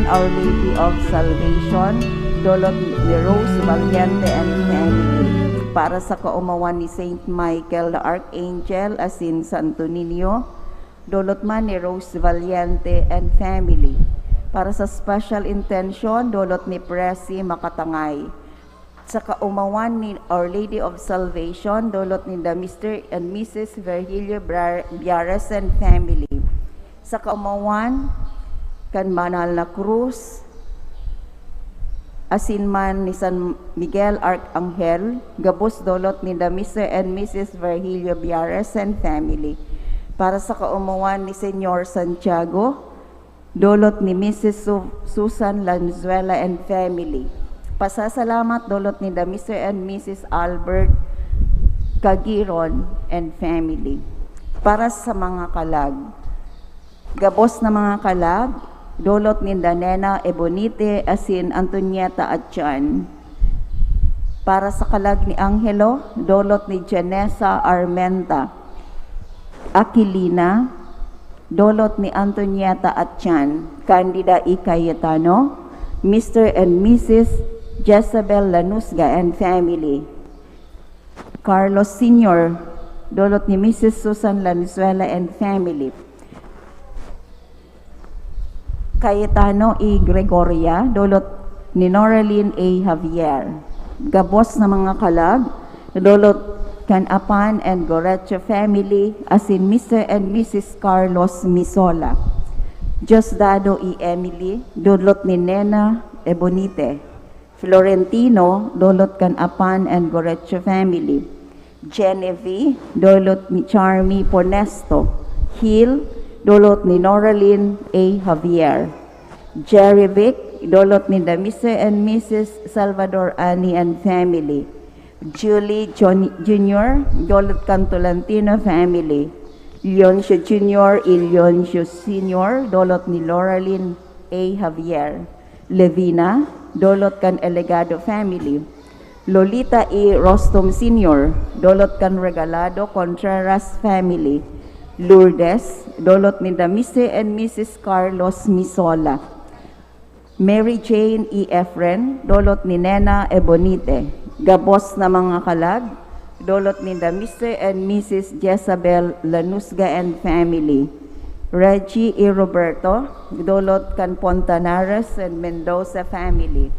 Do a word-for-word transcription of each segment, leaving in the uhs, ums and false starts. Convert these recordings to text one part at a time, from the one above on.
Our Lady of Salvation, dolot ni Rose Valiente and family. Para sa kaomawan ni Saint Michael the Archangel asin Santo Niño, dolot man ni Rose Valiente and family. Para sa special intention, dolot ni Presi Makatangay. Sa kaomawan ni Our Lady of Salvation, dolot ninda Mister and Missus Virgilio Bra-, Biares and family. Sa kaomawan kan banal na krus, asin man ni San Miguel Arcangel, gabos dolot ninda Mister and Missus Virgilio Biares and family. Para sa kaomawan ni Señor Santiago, dolot ni Missus Su-, Susan Lanzuela and family. Pasasalamat, dolot ninda Mister and Missus Albert Cagiron and family. Para sa mga kalag, gabos na mga kalag, dolot ninda Nena Ebonite asin Antonieta Atyan. Para sa kalag ni Angelo, dolot ni Janessa Armenta Aquilina, dolot ni Antonieta Atyan, Candida E. Cayetano, Mister and Missus Jezebel Lanusga and family. Carlos Senior, dolot ni Missus Susan Lanzuela and family. Cayetano E. Gregoria, dolot ni Noralyn A. Javier. Gabos na mga kalag, dolot kan Apan and Gorecho family, asin Mister and Missus Carlos Misola. Diosdado E. Emily, dolot ni Nena Ebonite. Florentino, dolot kan Apan and Gorecho family. Genevieve, dolot ni Charmy Ponesto. Hill, dolot ni Noralyn A. Javier. Jerry Vic, dolot ni the Mister and Missus Salvador Ani and family. Julie Jon-, Junior, dolot kan Tolentino family. Leoncio Junior y Leoncio Senior, dolot ni Loralyn A. Javier. Levina, dolot kan Elegado family. Lolita E. Rostom Senior, dolot kan Regalado Contreras family. Lourdes, dolot ni the Mister and Missus Carlos Misola. Mary Jane E. Efren, dolot ni Nena Ebonite. Gabos na mga kalag, dolot ni the Mister and Missus Jezabel Lanusga and family. Reggie E. Roberto, dolot kan Pontanares and Mendoza family.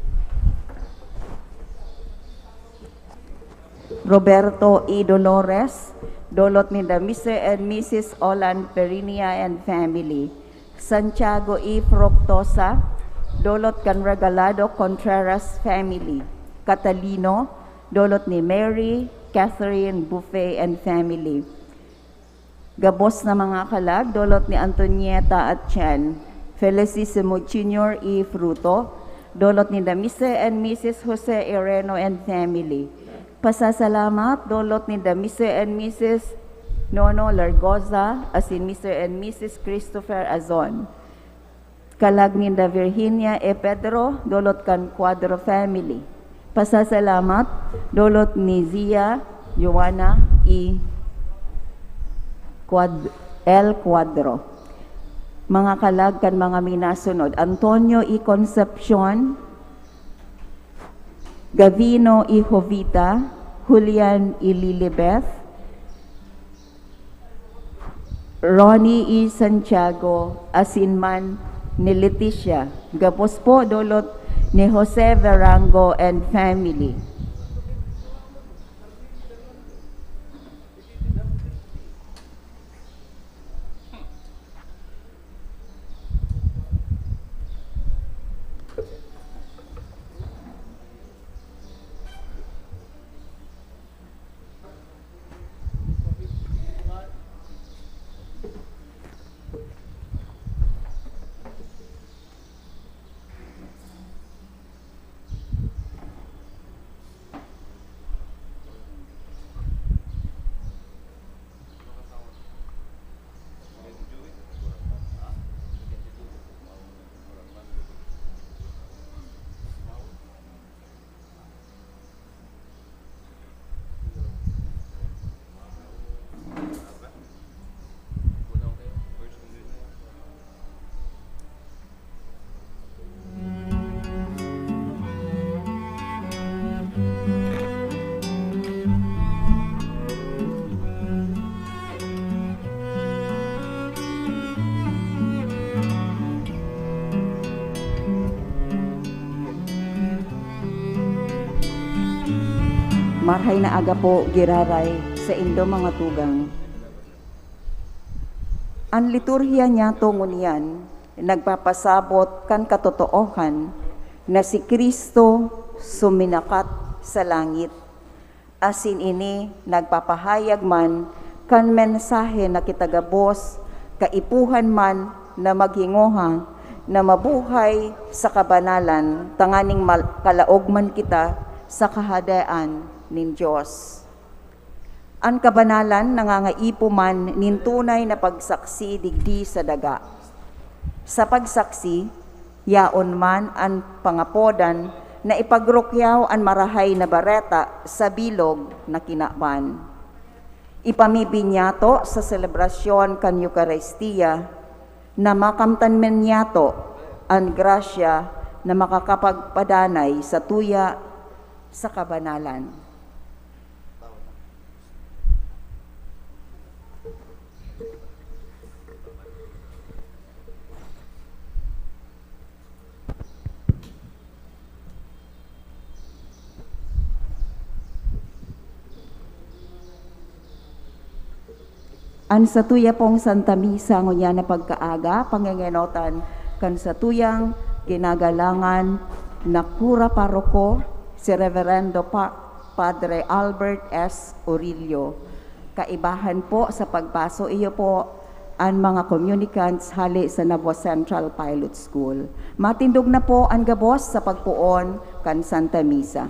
Roberto E. Dolores, dolot ni the Mister and Missus Olan Perinia and family. Santiago E. Fructosa, dolot kan Regalado Contreras family. Catalino, dolot ni Mary Catherine Buffet and family. Gabos na mga kalag, dolot ni Antonieta Atyan. Felicissimo Junior E. Fruto, dolot ni the Mister and Missus Jose Ireno and family. Pasasalamat, dolot ni the Mister and Missus Nono Largoza, asin Mister and Missus Christopher Azon. Kalag ninda Virginia E. Pedro, dolot kan Cuadro family. Pasasalamat, dolot ni Zia Joanna E. Cuad-, El Cuadro. Mga kalag kan mga minasunod, Antonio E. Concepcion, Gavino E. Jovita, Julian E. Lilibeth, Ronnie E. Santiago, asin man ni Leticia. Gabos po, dolot ni Jose Verango and family. Marhay na aga po, giraray, saindo mga tugang. An liturhiya niyato ngunyan nagpapasabot kan katotoohan na si Cristo suminakat sa langit, asin ini nagpapahayag man kan mensahe na kita gabos kaipuhan man na maghingoha na mabuhay sa kabanalan, tanganing mal-, kalaog man kita sa Kahadean nin Dios. An kabanalan nangangaipo man nin tunay na pagsaksi digdi sa daga. Sa pagsaksi, yaon man an pangapodan na ipagrukyaw an Marahay na Bareta sa bilog na kinaban. Ipamibi niyato sa selebrasyon kan Eukaristia na makamtan man niyato an grasya na makakapagpadanay sa tuya sa kabanalan. An satuya pong Santa Misa ngunyan na pagkaaga, pangengenotan kan satuyang ginagalangan na kura paroko, si Reverendo Pa-, Padre Albert S. Orillo. Kaibahan po sa pagpaso iyo po an mga communicants hale sa Nabua Central Pilot School. Matindog na po an gabos sa pagpoon kan Santa Misa.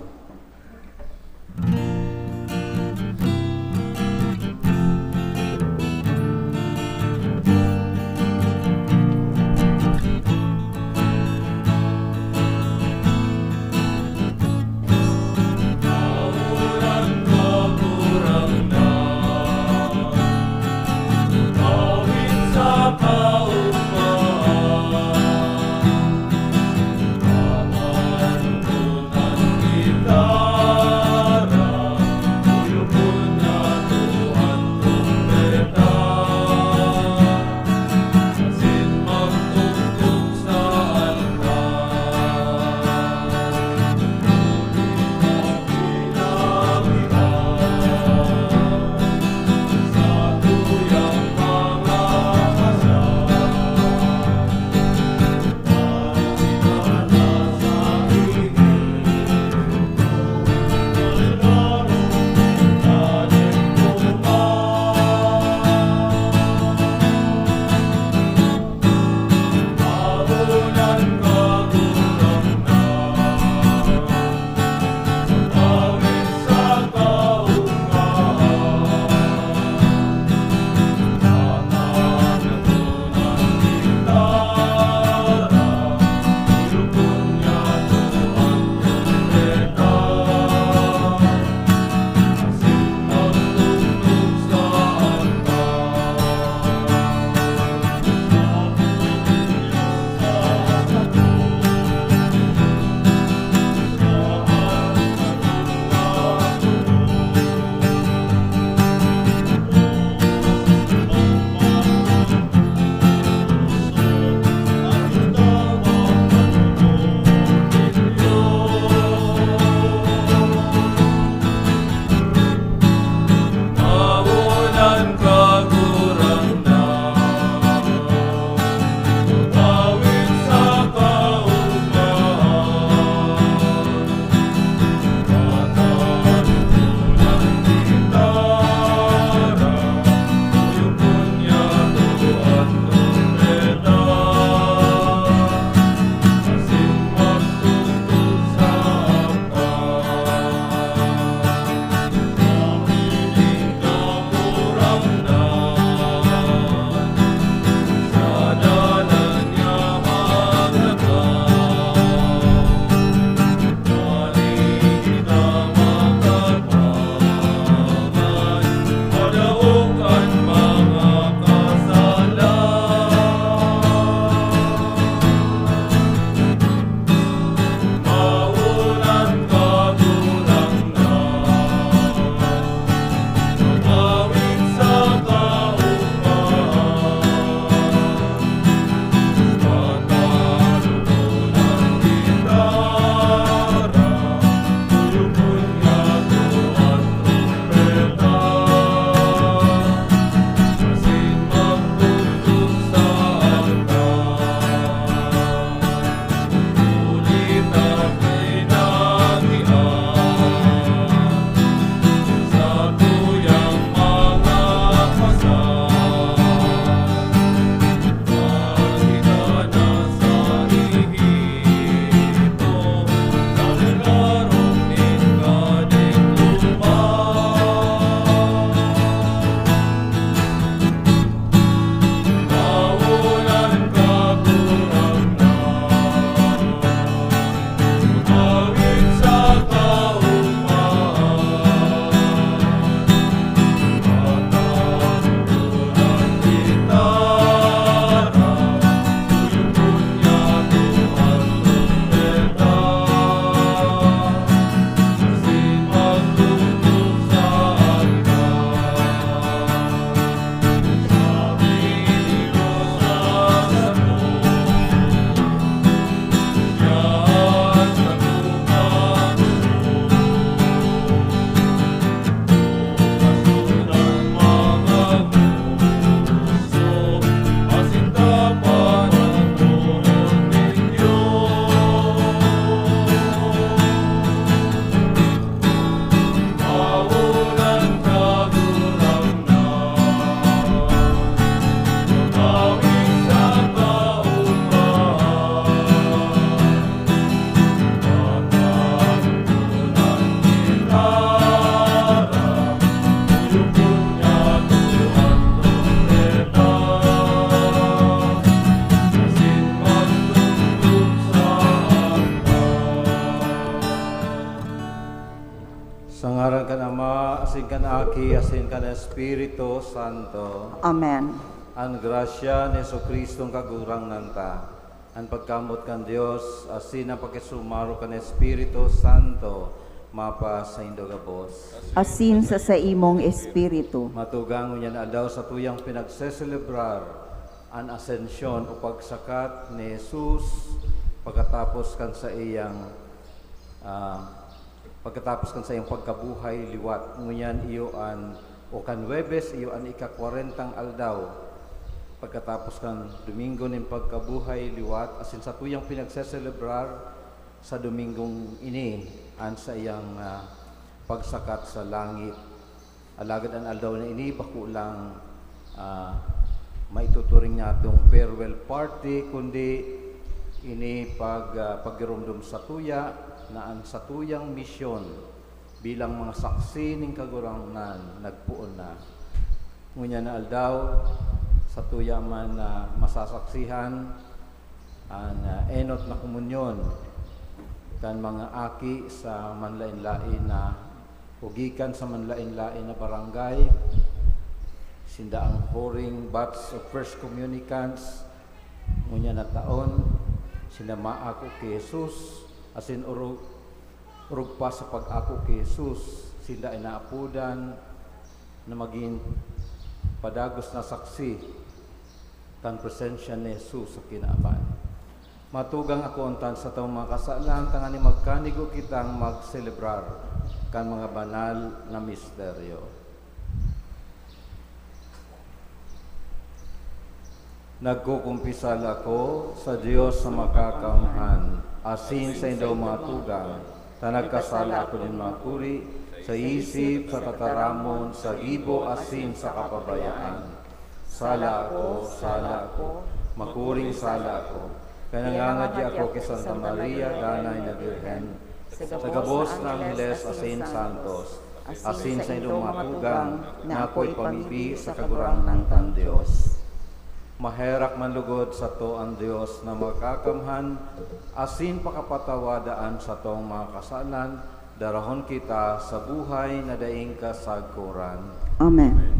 Sa ngaran kan Ama, asin kan Aki, asin kan Espiritu Santo. Amen. An grasya ni Jesu-Cristong Kagurangnan ta, an pagkamoot kan Dios, asin an pakisumaro kan Espiritu Santo, mapasaindo gabos. Asin sa saimong espiritu. Matugang ngunyan na aldaw satuyang pinagseselebrar an Asensyon o pagsakat ni Jesus pagkatapos kan saiyang, ah, pagkatapos kan saiyang pagkabuhay liwat. Ngunyan iyo an, o kan Huwebes, iyo an ika-kwarentang aldaw pagkatapos kan Domingo nin pagkabuhay liwat, asin satuyang pinagseselebrar sa Domingong ini an saiyang, ah, pagsakat sa langit. Alagad an aldaw na ini bako lang, ah, maituturing natong farewell party, kundi ini pag, ah, pagiromdom satuya na an satuyang misyon bilang mga saksi nin Kagurangnan nagpoon na. Ngunyan na aldaw, satuya man na masasaksihan an, ah, enot na komunyon kan mga aki sa manlaen-laen na o gikan sa manlaen-laen na barangay. Sinda ang huring batch of first communicants ngunyan na taon. Sinda maako ki Jesus, asin orog, orog pa sa pag-ako ki Jesus, sinda inaapodan na magin padagos na saksi kan presensya ni Jesus sa kinaban. Matugang ako untan satong mga kasalan, tanganing magkanigo kitang magselebrar kan mga banal na misteryo. Nagkukumpisal ako sa Dios na makakamhan, asin sa indong mga tugang, ta nagkasala ako nin makuri, sa isip, sa tataramon, sa gibo, asin sa kapabayaan. Sala ako, sala ako, makuring sala ako, kaya nangangadya ako ki Santa Maria, Danay na Birhen, sa gabos na angheles asin santos, asin sa indong mga tugang, na ako ipamibi sa Kagurangnan kan Dios. Maherak man lugod sato an Dios na makakamhan, asin pakapatawada an satong mga kasalan, darahon kita sa buhay na daing kasagkoran. Amen.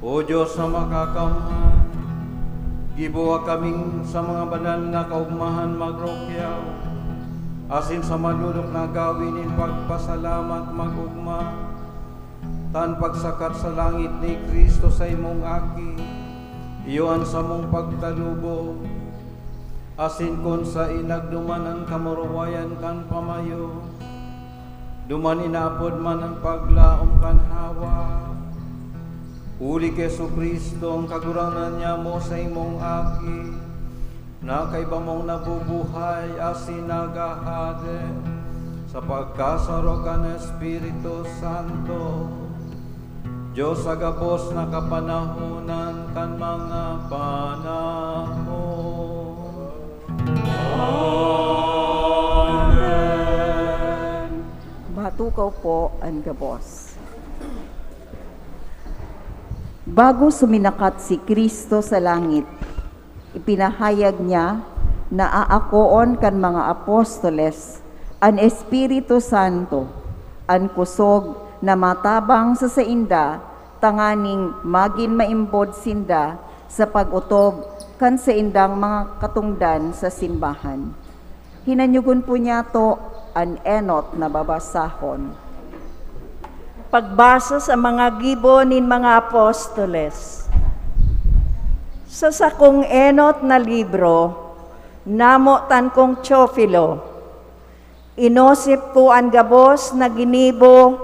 O Dios na makakamhan, giboha kaming sa mga banal na kaogmahan magrukyaw, asin sa malolok na gawi nin pagpasalamat mag-ogma, tan pagsakat sa langit ni Cristo sa imong Aki, iyo an samong pagtalubo, asin kun saen nagduman an kamurawayan kan pamayo, duman inapod man an paglaom kan hawak. Huli ki Jesu-Cristo, an Kagurangnan nyamo, sa imong Aki, na kaiba mong nabubuhay asin naghahade sa pagkasaro kan Espiritu Santo, Dios sa gabos na kapanahonan kan mga panahon. Amen. Matukaw po an gabos. Bago suminakat si Cristo sa langit, ipinahayag niya na aakoon kan mga apostoles an Espiritu Santo, an kusog na matabang sa sainda, tanganing magin maimbod sinda sa pag-otob kan saindang mga katongdan sa simbahan. Hinanyogon po niyato an enot na babasahon. Pagbasa sa mga gibo nin mga apostoles. Sa sakong enot na libro, namotan kong Teofilo, inosip ko an gabos na ginibo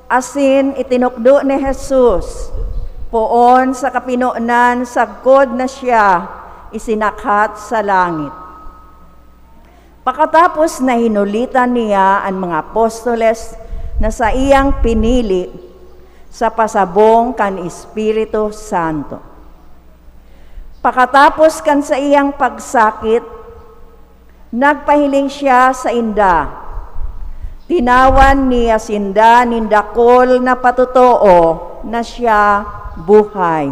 asin itinukdo ni Jesus poon sa kapinonan sagkod na siya isinakat sa langit. Pakatapos na hinulitan niya an mga apostoles na saiyang pinili sa pasabong kan Espiritu Santo. Pakatapos kan saiyang pagsakit, nagpahiling siya sainda. Tinawan niya sinda nin dakul na patotoo na siya buhay.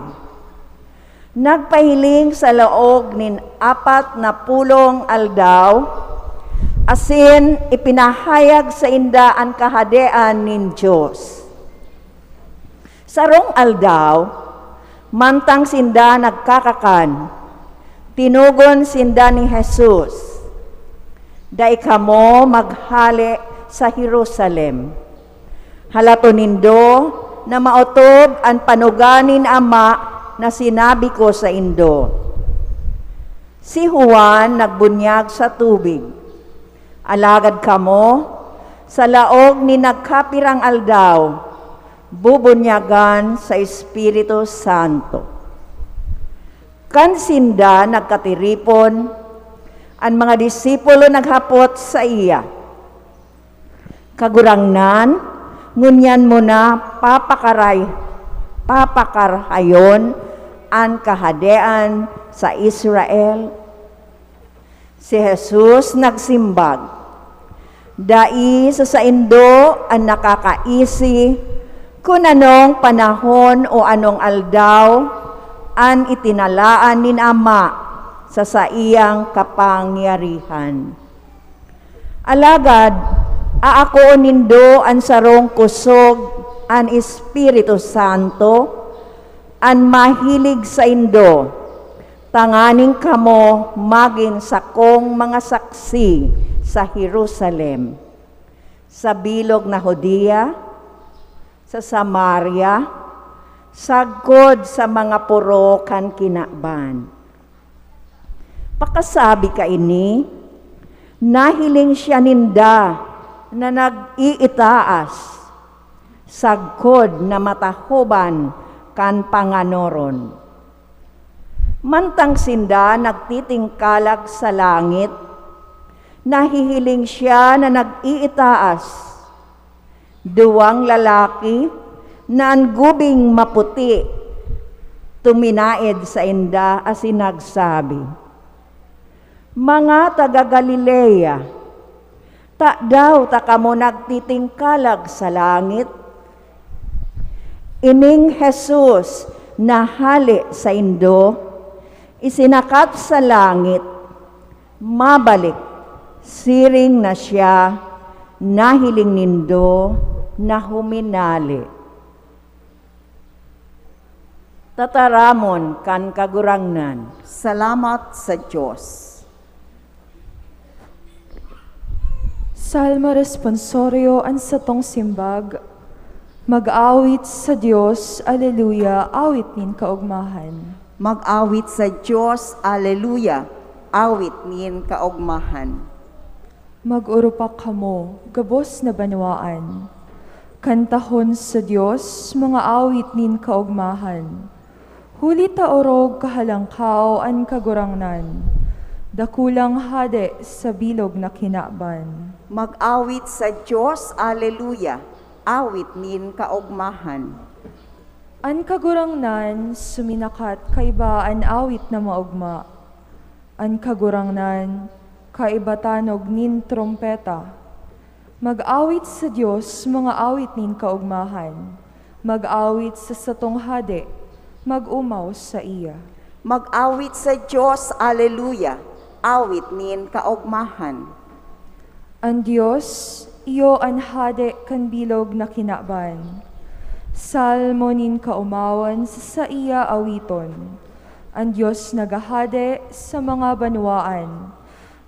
Nagpahiling sa laog nin apat na pulong aldaw, asin ipinahayag sainda an Kahadean nin Dios. Sarong aldaw, mantang sinda nagkakakan, tinugon sinda ni Jesus, "Dai kamo maghale sa Jerusalem. Halaton nindo na maotob an panuga nin Ama na sinabi ko saindo." Si Juan nagbunyag sa tubig, alagad kamo, sa laog nin nagkapirang aldaw, bubunyagan sa Espiritu Santo. Kan sinda nagkatiripon, an mga disipulo naghapot saiya, "Kagurangnan, ngunyan mo na papakaray-, papakarahayon an Kahadean sa Israel?" Si Jesus nagsimbag, "Dai sa saindo an nakakaisi kun anong panahon o anong aldaw an itinalaan nin Ama sa saiyang kapangyarihan. Alagad aakoon nindo an sarong kusog, an Espiritu Santo, an mahilig saindo, tanganing kamo magin sakong mga saksi sa Jerusalem, sa bilog na Judea, sa Samaria, sagkod sa mga poro kan kinaban." Pakasabi kaini, nahiling siya ninda na nag-iitaas, sagkod na matahoban kan panganoron. Mantang sinda nagtitingkalag sa langit, nahihiling siya na nag-iitaas. Duwang lalaki na an gubing maputi tuminaed sainda asin nagsabi, "Mga taga Galilea, tadaw ta kamo nagtitingkalag sa langit? Ining Jesus na hale saindo, isinakat sa langit, mabalik, siring na siya nahiling nindo na huminale." Tataramon kan Kagurangnan. Salamat sa Dios. Salmo Responsorio, an satong simbag. Mag-awit sa Dios, Aleluya, awit nin kaogmahan. Mag-awit sa Dios, Aleluya, awit nin kaogmahan. Mag-urupak kamo, gabos na banwaan. Kantahon sa Dios, mga awit nin kaogmahan. Huli ta orog kahalangkaw an Kagurangnan, dakulang hade sa bilog na kinaban. Mag-awit sa Dios, Aleluya, awit nin kaogmahan. An Kagurangnan suminakat kaiba an awit na maogma. An Kagurangnan, kaiba tanog nin trompeta. Mag-awit sa Dios, mga awit nin kaogmahan. Mag-awit sa satong Hade, mag-omaw saiya. Mag-awit sa Dios, Aleluya! Awit nin kaogmahan. An Dios, iyo an Hade kan bilog na kinaban. Salmo nin kaomawan sa saiya awiton. An Dios naghahade sa mga banwaan.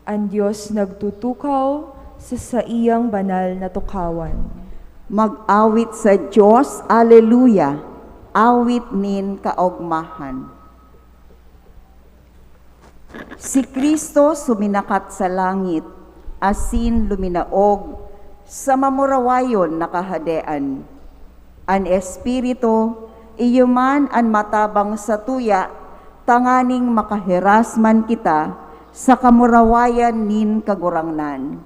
An Dios nagtutukaw sa saiyang banal na tukawan. Mag-awit sa Dios, Aleluya! Awit nin kaogmahan. Si Cristo suminakat sa langit, asin luminaog sa mamurawayon na kahadean. An Espiritu, iyo man an matabang satuya, tanganing makahiras man kita sa kamurawayan nin Kagurangnan.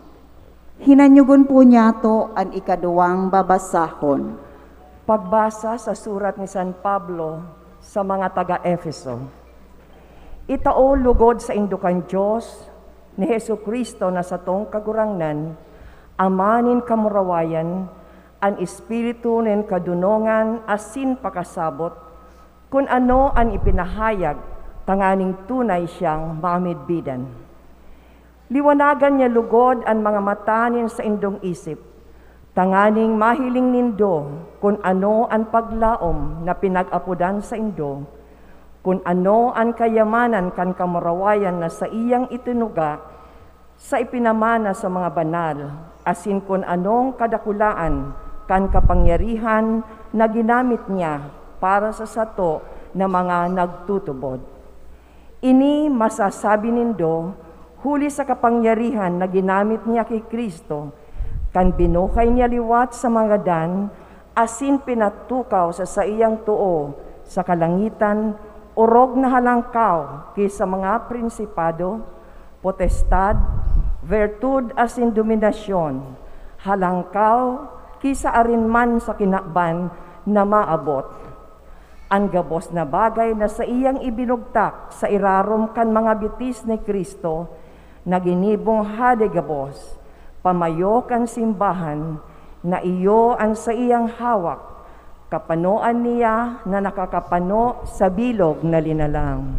Hinanyogon po niyato an ikaduwang babasahon. Pagbasa sa surat ni San Pablo sa mga taga-Efeso. Itao lugod saindo kan Dios, ni Jesu-Cristo na satong Kagurangnan, Ama nin kamurawayan, an Espiritu nin kadonongan asin pakasabot, kun ano an ipinahayag, tanganing tunay siyang mamidbidan. Liwanagan niya logod an mga mata nin saindong isip, tanganing mahiling nindo kun ano an paglaom na pinag-apodan saindo, kun ano an kayamanan kan kamurawayan na saiyang itinuga sa ipinamana sa mga banal, asin kun anong kadakulaan kan kapangyarihan na ginamit niya para sa sato na mga nagtutubod. Ini masasabi nindo huli sa kapangyarihan na ginamit niya ki Cristo, kan binuhay niya liwat sa mga gadan asin pinatukaw sa saiyang too sa kalangitan, orog na halangkaw ki sa mga prinsipado, potestad, bertud asin dominasyon, halangkaw ki sa arin man sa kinaban na maabot. An gabos na bagay na saiyang ibinugtak sa irarom kan mga bitis ni Cristo, na ginibong hade gabos, pamayo kan simbahan, na iyo an saiyang hawak, kapanoan niya na nakakapano sa bilog na linalang.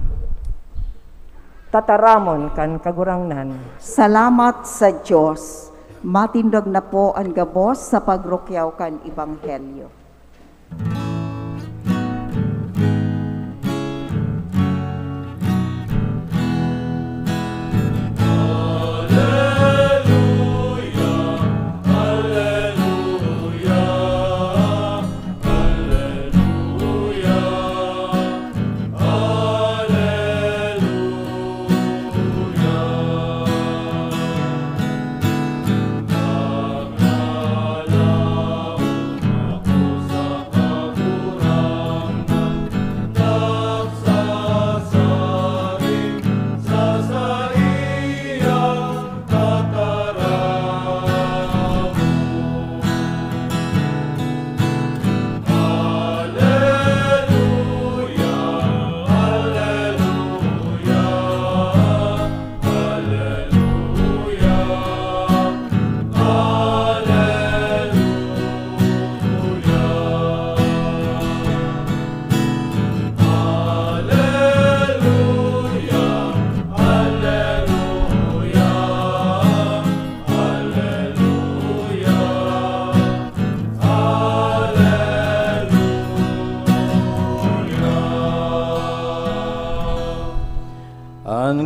Tataramon kan Kagurangnan. Salamat sa Dios. Matindog na po an gabos sa pagrukyaw kan Ebanghelyo.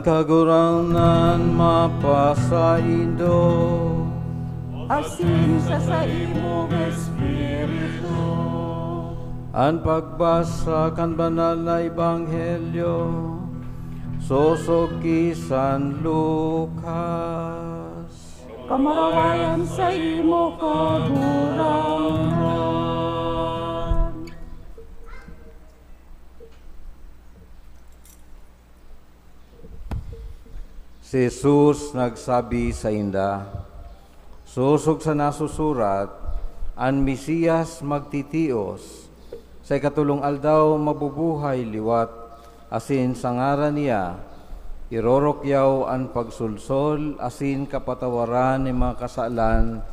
Kagurangnan mapasaindo. Asin sa saimong espiritu. An pagbasa kan Banal na Ebanghelyo sosog ki San Lucas. Kamarawayan saimo, Kagurangnan. Si Jesus nagsabi sainda, "Sosog sa nasusurat, an Mesias magtitios, sa ikatolong aldaw mabubuhay liwat, asin sa ngaran niya, irorokyaw an pagsolsol asin kapatawaran nin mga kasalan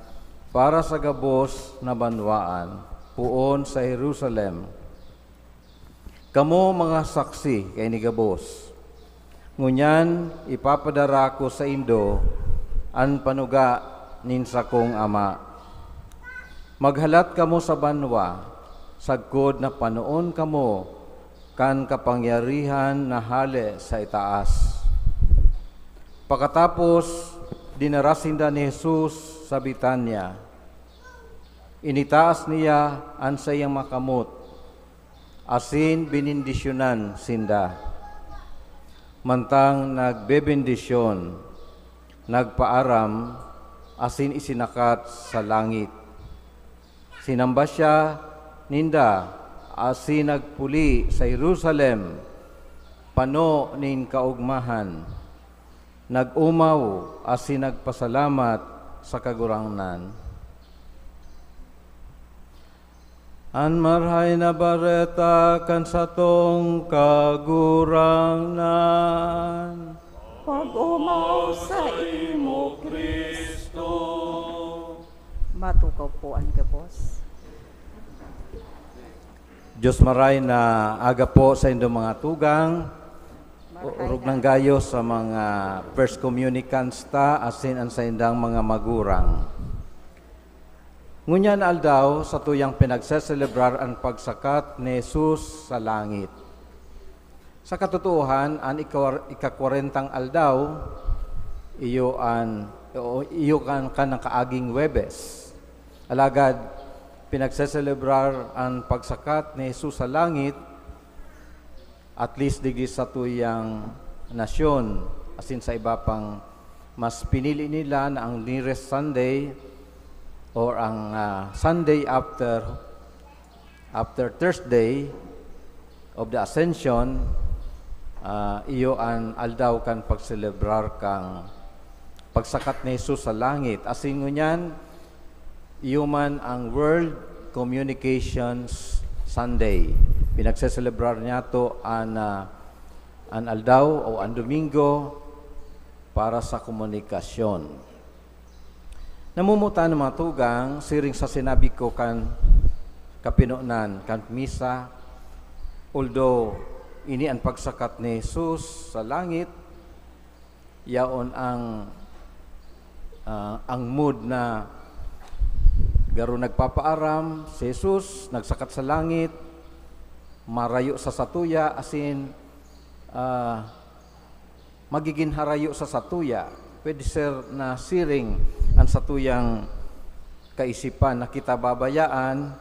para sa gabos na banwaan, poon sa Jerusalem." Kamo mga saksi kaini gabos. Ngunyan, ipapadara ko saindo an panuga nin sakong Ama. Maghalat kamo sa banwa, sagkod na panoon kamo kan kapangyarihan na hale sa itaas. Pakatapos, dinara sinda ni Jesus sa Betania. Initaas niya an saiyang mga kamot, asin benendisyonan sinda. Mantang nagbebendisyon, nagpaaram asin isinakat sa langit. Sinamba siya ninda asin nagpuli sa Jerusalem, pano nin kaogmahan. Nag-omaw asin nagpasalamat sa Kagurangnan. An Marahay na Bareta kan satong Kagurangnan. Pag-omaw saimo, Cristo. Matukaw po an gabos. Dios maray na aga po sa indong mga tugang. O-, orog nang gayo sa mga first communicants ta, asin an saindang mga magurang. Ngunyan na aldaw, satuyang pinagseselebrar an pagsakat ni Jesus sa langit. Sa katotoohan, an ika-, ikakwarentang aldaw, iyo an, o, iyo kan, kan nakaaging Huwebes. Alagad, pinagseselebrar an pagsakat ni Jesus sa langit, at least digdi satuyang nasyon, asin sa iba pang mas pinili nila na ang nearest Sunday or ang, ah, Sunday after, after Thursday of the Ascension, ah, iyo an aldaw kan pagselebrar kan pagsakat ni Jesus sa langit. Asin ngunyan, iyo man ang World Communications Sunday. Pinagseselebrar niyato an, ah, an aldaw o an Domingo para sa komunikasyon. Namumutan ang mga tugang, siring sa sinabi ko kan kapinonan, kan misa, although ini an pagsakat ni Jesus sa langit, yaon ang, ah, ang mood na garo nagpapaaram, si Jesus nagsakat sa langit, marayo sa satuya, asin, ah, magigin harayo sa satuya. Pwede ser na siring an satuyang kaisipan na kita babayaan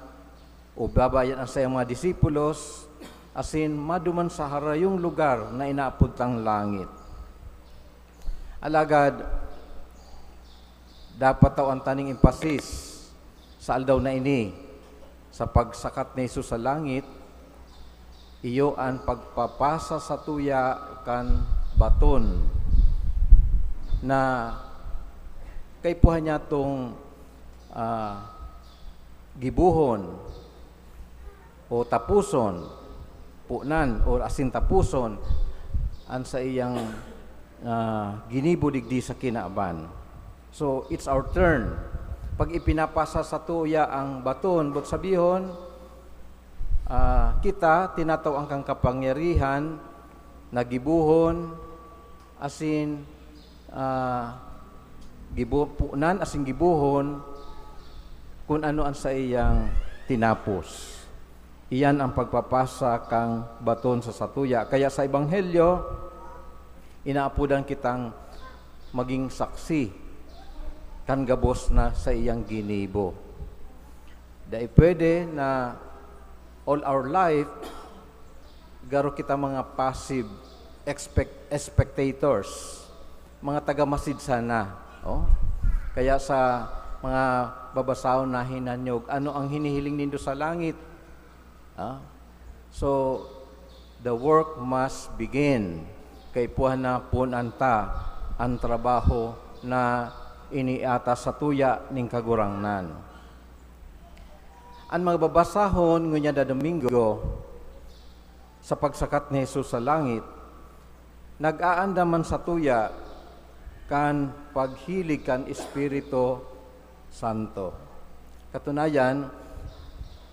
o babayaan an saiyang mga disipulos, asin maduman sa harayong lugar na inaapod tang langit. Alagad, dapat tawan ta ning emphasis sa aldaw na ini, sa pagsakat ni Jesus sa langit, iyo an pagpapasa satuya kan baton na kaipuhan niyatong, ah, gibohon o taposon, punan, o asin taposon an saiyang, ah, ginibo digdi sa kinaban. So, it's our turn. Pag ipinapasa satuya ang baton, boot sabihon, ah, kita tinatawan kan kapangyarihan na gibohon, asin, ah, gibo-, punan asin gibohon kun ano an saiyang tinapos. Iyan ang pagpapasa kan baton sa satuya. Kaya sa Ebanghelyo, Inaapodan kitang magin saksi kan gabos na saiyang ginibo. Dai pwede na all our life, garo kita mga passive expect-, spectators, mga taga-masid sana, oh. Kaya sa mga babasahon na hinanyog, "Ano ang hinihiling nindo sa langit?" Ah? So, the work must begin. Kaipuhan na punan ta an trabaho na iniatas satuya nin Kagurangnan. An mga babasahon ngunyan na Domingo, sa pagsakat ni Jesus sa langit, nag-aandam man satuya kan paghilig kan Espiritu Santo. Katunayan,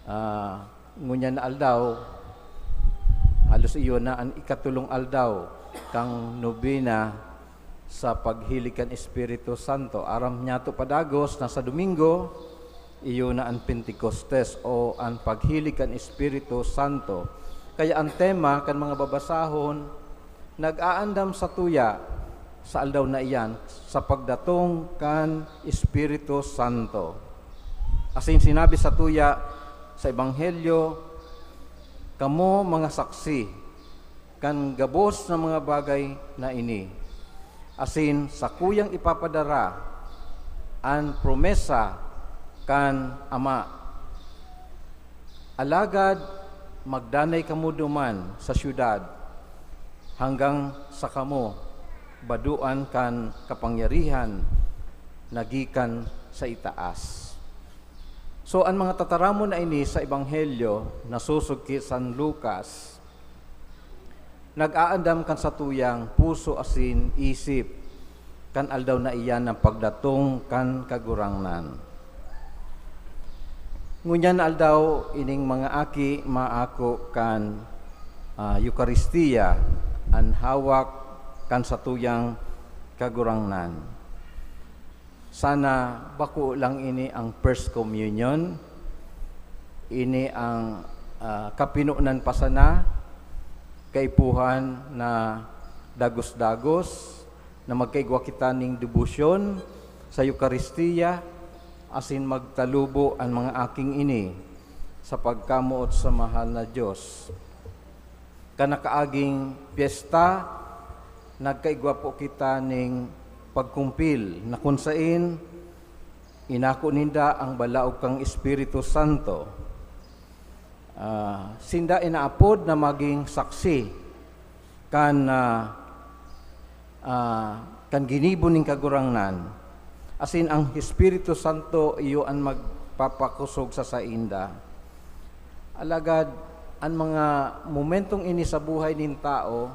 ah, ngunyan na aldaw, halos iyo na an ikatolong aldaw kan nobena sa paghilig kan Espiritu Santo. Aram niyato padagos na sa Domingo, iyo na an Pentecostes o an paghilig kan Espiritu Santo. Kaya an tema kan mga babasahon, nag-aandam satuya sa aldaw na iyan sa pagdatong kan Espiritu Santo. Asin sinabi satuya sa Ebanghelyo, "Kamo mga saksi kan gabos na mga bagay na ini, asin sakuyang ipapadara an promesa kan Ama. Alagad magdanay kamo duman sa syudad, hanggang sa kamo badoan kan kapangyarihan na gikan sa itaas." So, an mga tataramon na ini sa Ebanghelyo na susog ki San Lucas, nag-aandam kan satuyang puso asin isip kan aldaw na iyan ng pagdatong kan Kagurangnan. Ngunyan na aldaw, ining mga aki maako kan, ah, Eukaristia, an hawak kan satuyang Kagurangnan. Sana bako lang ini ang First Communion, ini ang, ah, kapinonan pa sana, kaipuhan na dagos-dagos, na magkaigwa kita ning debosyon sa Eukaristia, asin magtalubo an mga aking ini sa pagkamoot sa mahal na Dios. Kan nakaaging pyesta, nagkaigwa po kita ning pagkumpil na kun sain inako ninda ang balaog kang Espiritu Santo. Ah, sinda inaapod na magin saksi kan, ah, ah, kan ginibo nin Kagurangnan, asin ang Espiritu Santo iyo an magpapakosog sa sainda. Alagad an mga momentong ini sa buhay nin tawo,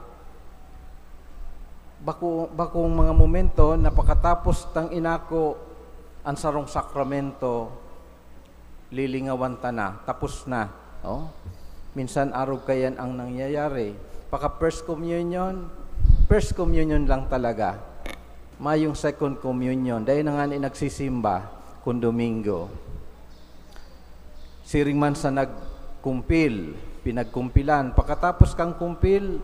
bako-, bakong mga momento na pakatapos tang inako an sarong sakramento, lilingawan ta na, tapos na. Oh? Minsan arog kayan ang nangyayari. Paka First Communion, First Communion lang talaga. Mayong Second Communion, dahil na nga ni nagsisimba kung Domingo. Siring man sa nagkumpil, pinagkumpilan. Pakatapos kang kumpil,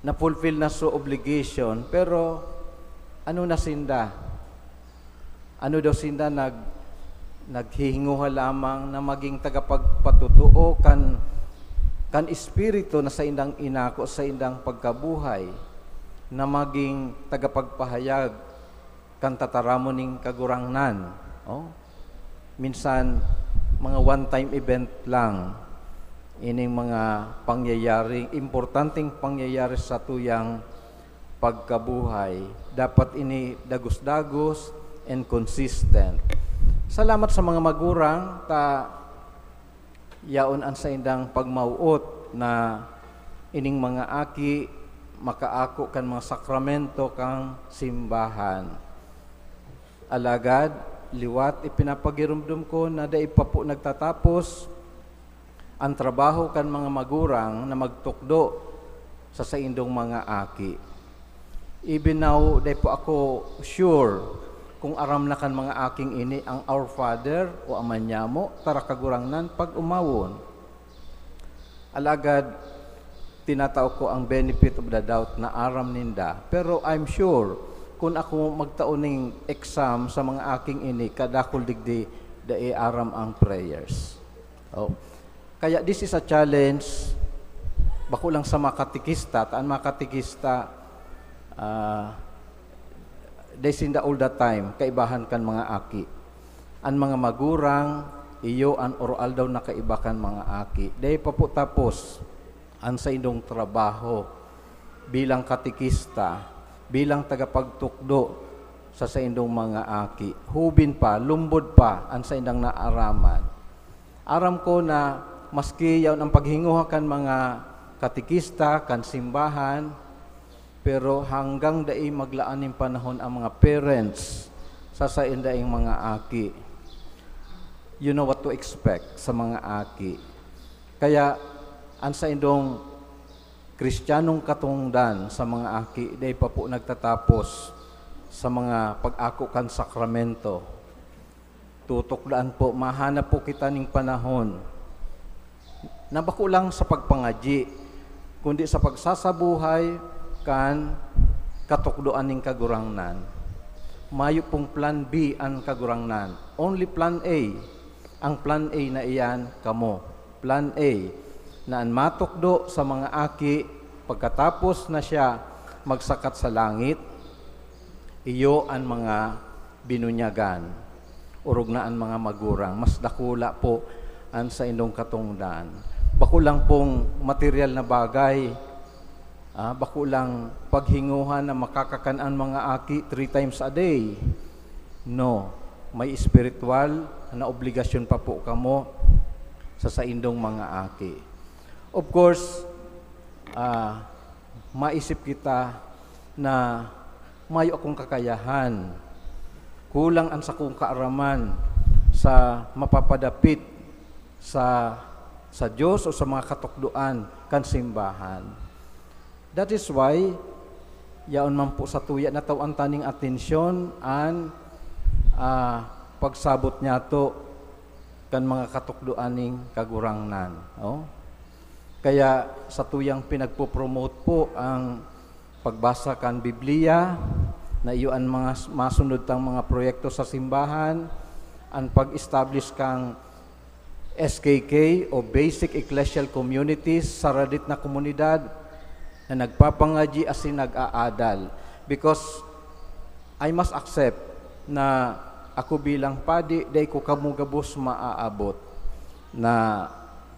na-fulfill na so obligation, pero ano na sinda? Ano daw sinda nag-, naghihinguha lamang na maging tagapagpatotoo kan, kan Espiritu na saindang inako, saindang pagkabuhay, na maging tagapagpahayag kan tataramon nin Kagurangnan. Oh? Minsan, mga one-time event lang ining mga pangyayari, importanteng pangyayari sa tuyang pagkabuhay. Dapat ini dagos-dagos and consistent. Salamat sa mga magurang ta yaon an saindang pagmawot na ining mga aki makaako kan mga sakramento kan simbahan. Alagad, liwat ipinapagiromdom ko na dai pa po nagtatapos an trabaho kan mga magurang na magtukdo sa saindong mga aki. Even now, dai po ako sure kung aram na kan mga aking ini ang Our Father o Ama Niamo, Tara Kagurangnan, pag-umawon. Alagad, tinatao ko ang benefit of the doubt na aram ninda. Pero I'm sure, kun ako magtao ning exam sa mga aking ini, kadakul digdi, dai aram ang prayers. Oh. Kaya this is a challenge, bako lang sa mga katekista, ta an mga katekista, ah, they sinda all the time, kaibahan kan mga aki. An mga magurang, iyo an oro-aldaw na kaiba kan mga aki. Dai pa po tapos an saindong trabaho bilang katekista, bilang tagapagtukdo sa saindong mga aki. Hubin pa, lumbod pa an saindang naaraman. Aram ko na maski yaon ang paghinguha kan mga katekista, kan simbahan, pero hanggang dai maglaan nin panahon ang mga parents sa saindang mga aki. You know what to expect sa mga aki. Kaya, an saindong Kristiyanong katongdan sa mga aki dai pa po nagtatapos sa mga pag-ako kan sakramento. Tutukdaan po, mahanap po kita ning panahon na bako lang sa pagpangadyi, kundi sa pagsasabuhay kan katukdoan nin Kagurangnan. Mayo pong plan B an Kagurangnan. Only plan A. Ang plan A na iyan, kamo. Plan A, na an matukdo sa mga aki, pagkatapos na siya magsakat sa langit, iyo an mga binunyagan. Orog na an mga magurang, mas dakula po an saindong katongdan. Bako lang pong material na bagay, ah, bako lang paghinguhan na makakakan an mga aki three times a day. No, may espiritual na obligasyon pa po kamo sa saindong mga aki. Of course, ah, maisip kita na mayo akong kakayahan. Kulang an sakong kaaraman sa mapapadapit sa, sa Dios o sa mga katukdoan kan simbahan. That is why, yaon man po satuya na tawan ta ning atensyon an, ah, pagsabot niyato kan mga katukdoan ning Kagurangnan, oh. Kaya satuyang pinagpo-promote po ang pagbasa kan Biblia, na iyo an mga s-, masunod tang mga proyekto sa simbahan, an pag-establish kan S K K o Basic Ecclesial Communities sa radit na komunidad na nagpapangadyi asin nag-aadal. Because I must accept na ako bilang padi, dai ko kamo gabos maaabot na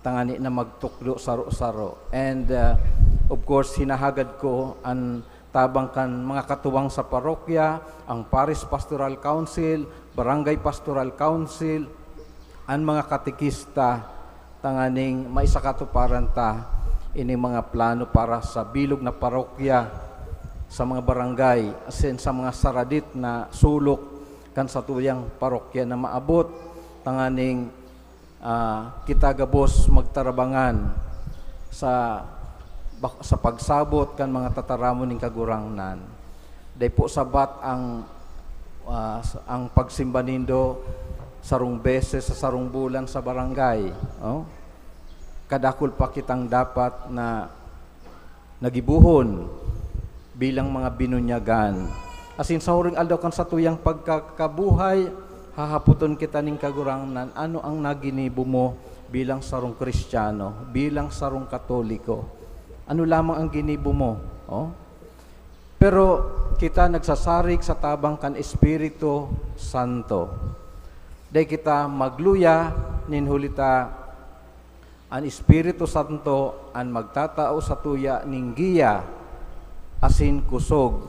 tangani na magtukdo saro-saro. And, uh, of course, hinahagad ko an tabang kan mga katuwang sa parokya, ang Parish Pastoral Council, Barangay Pastoral Council, an mga katekista, tanganing maisakatuparan ta ini mga plano para sa bilog na parokya, sa mga barangay, asin sa mga saradit na sulok kan satuyang parokya na maabot, tanganing, ah, kita gabos magtarabangan sa bak-, sa pagsabot kan mga tataramon nin Kagurangnan. Dai po sabat ang, ah, s-, ang pagsimba nindo sarong beses sa sarong bulan sa barangay, oh. Kadakul pa kitang dapat na nagibohon bilang mga binunyagan. Asin sa huring aldaw kan satuyang pagkakabuhay, hahapoton kita nin Kagurangnan, "Ano ang naginibo mo bilang sarong Kristiyano, bilang sarong Katoliko? Ano lamang ang ginibo mo?" Oh? Pero kita nagsasarig sa tabang kan Espiritu Santo. Dai kita magluya nin huli ta an Espiritu Santo an magtatao satuya nin giya asin kusog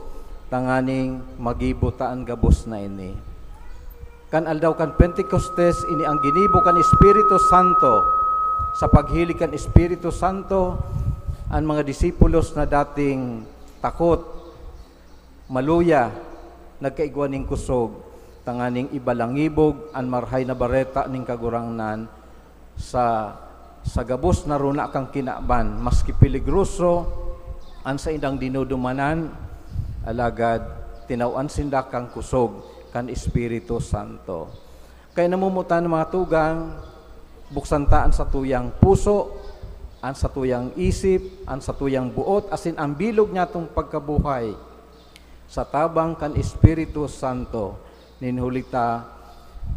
tanganing magibo ta an gabos na ini. Kan aldaw kan Pentecostes, ini ang ginibo kan Espiritu Santo. Sa paghilig kan Espiritu Santo, an mga disipulos na dating takot, maluya, nagkaigwa nin kusog, tanganing ibalangibog an Marahay na Bareta nin Kagurangnan sa, sa gabos na runa kan kinaban, maski peligroso an saindang dinudumanan, alagad tinawan sinda kan kusog kan Espiritu Santo. Kaya namumutan, mga tugang, buksan ta an satuyang puso, an satuyang isip, an satuyang buot, asin an bilog niyatong pagkabuhay sa tabang kan Espiritu Santo. Nin huli ta,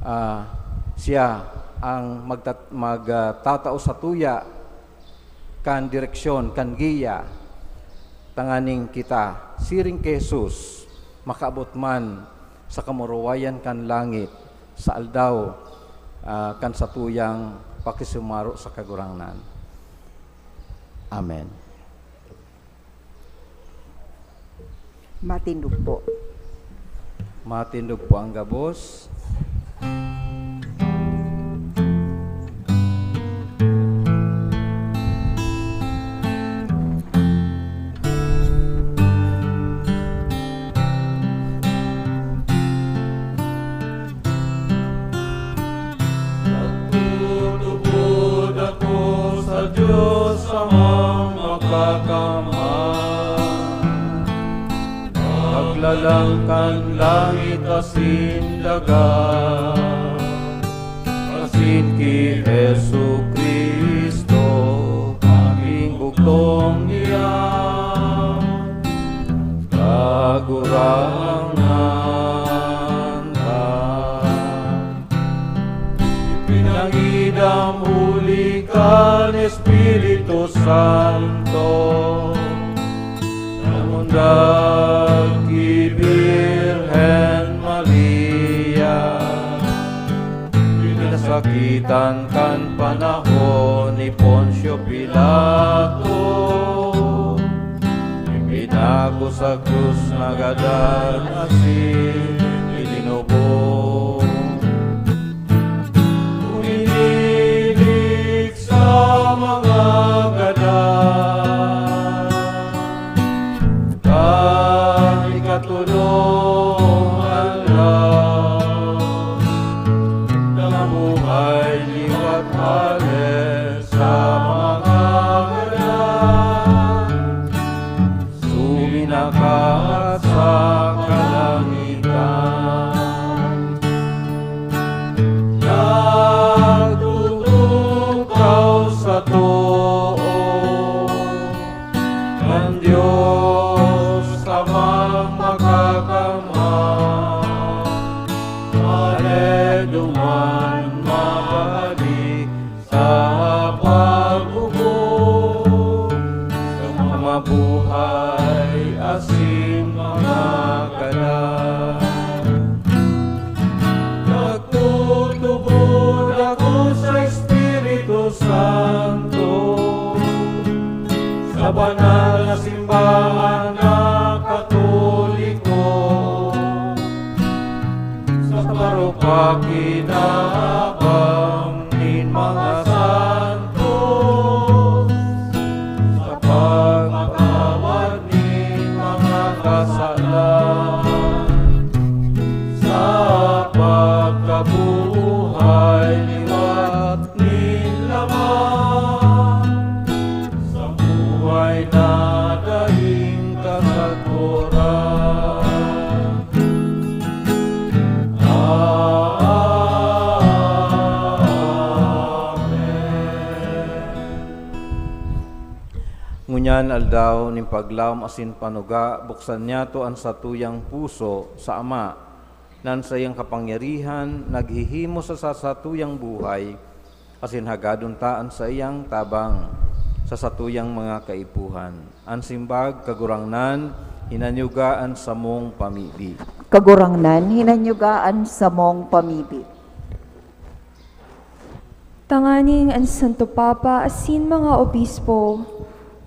ah, siya ang magtat-, mag, ah, tatao satuya kan direksyon, kan giya, tanganing kita, siring ki Jesus, makaabot man sa kamurawayan kan langit sa aldaw, ah, kan satuyang pakisumaro sa Kagurangnan. Amen. Matindog po. Matindog po ang gabos. Nagtutubod ako sa Diyos Amang Makakamhan, Maglalang kan langit asin daga, asin ki Jesu-Cristo, magin bugtong niya, Kagurangnan ta. Ipinangidam huli kan Espiritu Santo, namundag ki Birhen Maria, pinasakitan kan panahon ni Poncio Pilato, ipinako sa krus, nagadan asin ilinubong. Uminilik sa mga gadan, kan ikatolong aldaw, nabuhay liwat hale sa mga gadan, suminakat sa kalangitan. Nagtutukaw sa too kan Dios Amang Makakamhan, hale duman mabalik sa paghukom kan mga mabuhay asin mga gadan. Nagtutubod ako sa Espiritu Santo, sa banal na simbahan na Katoliko, sa parupakinabang nin mga santos, sa pagpatawad nin mga kasalan, sa pagkabuhay liwat nin laman, sa buhay na daing kasagkoran. Amen. Ngunyan, aldaw nin paglaom asin panuga, buksan niyato an satuyang puso sa Ama, na an saiyang kapangyarihan naghihimo sa sa-, satuyang buhay, asin hagadon ta an saiyang tabang sa satuyang mga kaipuhan. An simbag, Kagurangnan, hinanyuga an samong pamibi. Kagurangnan, hinanyuga an samong pamibi. Tanganing an Santo Papa asin mga obispo,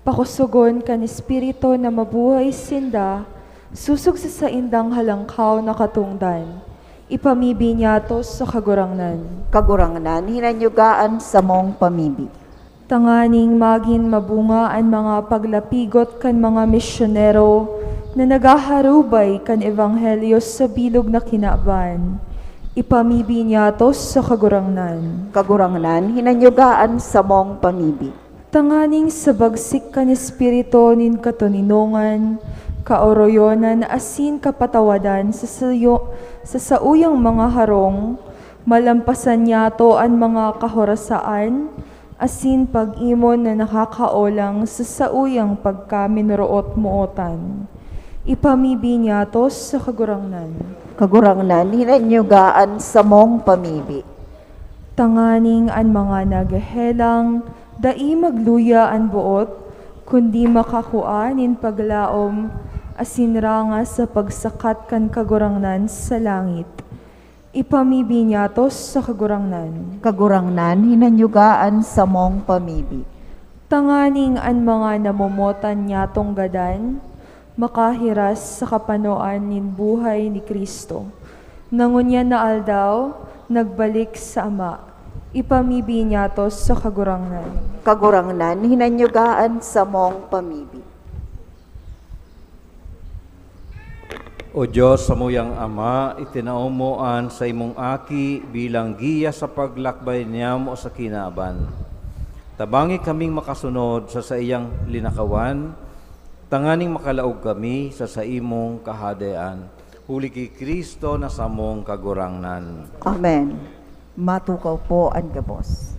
pakosogon kan Espiritu na mabuhay sinda, sosog sa saindang halangkaw na katongdan. Ipamibi niyato sa Kagurangnan. Kagurangnan, hinanyuga an samong pamibi. Tanganing magin mabunga an mga paglapigot kan mga misyonero na naghaharubay kan ebanghelyo sa bilog na kinaban. Ipamibi niyato sa Kagurangnan. Kagurangnan, hinanyuga an samong pamibi. Tanganing sa bagsik kan espiritu nin katoninongan, kaoroyonan asin kapatawadan sa sayo-, sa sauyang mga harong, malampasan niyato an mga kahorasaan, asin pag-imon na nakakaolang sa sauyang pagkaminoroot-mootan. Ipamibi niyato sa Kagurangnan. Kagurangnan, hinanyuga an samong pamibi. Tanganing an mga naghehelang dai magluya an boot, kundi makakua nin paglaom asin ranga sa pagsakat kan Kagurangnan sa langit. Ipamibi niyato sa Kagurangnan. Kagurangnan, hinanyuga an samong pamibi. Tanganing an mga namomotan niyatong gadan makahiras sa kapanoan nin buhay ni Cristo, na ngunyan na aldaw nagbalik sa Ama. Ipamibi niyato sa Kagurangnan. Kagurangnan, hinanyuga an samong pamibi. O Diyos, samuyang Ama, itinao mo an saimong Aki bilang giya sa paglakbay niyamo sa kinaban. Tabangi kaming makasunod sa saiyang linakawan, tanganing makalaog kami sa saimong Kahadean. Huli ki Cristo na samong Kagurangnan. Amen. Matukaw po an gabos.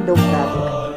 Dugdado.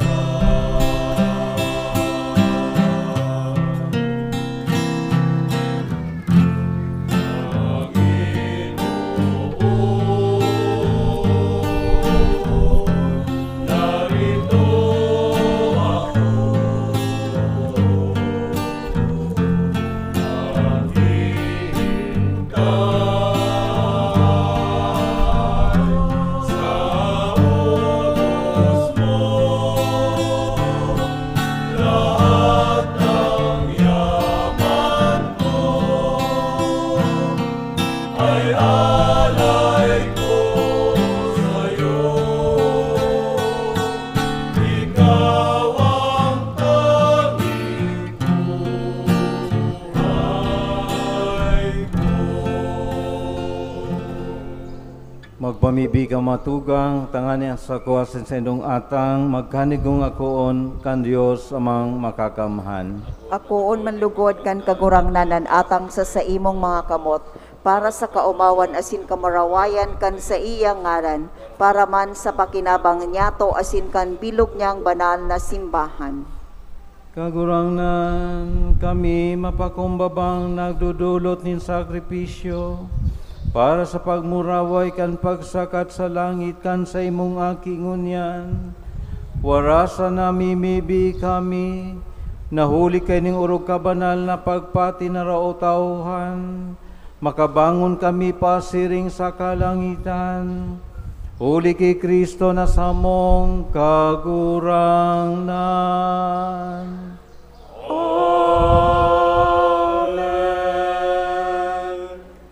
Magpamibi ka, mga tugang, tanganing an sako asin saindong atang magkanigong akoon kan Dios Amang Makakamhan. Akoon man lugod kan Kagurangnan an atang sa saimong mga kamot, para sa kaomawan asin kamurawayan kan saiyang ngaran, para man sa pakinabang niyato asin kan bilog niyang banal na simbahan. Kagurangnan, kami mapakumbabang nagdodolot nin sakripisyo para sa pagmuraway kan pagsakat sa langit kan saimong Aki ngunyan. Wara sa namimibi kami, na huli kaining orog kabanal na pagpatinaraw o tawhan, makabangon kami pasiring sa kalangitan, huli ki Cristo na samong Kagurangnan. Amen.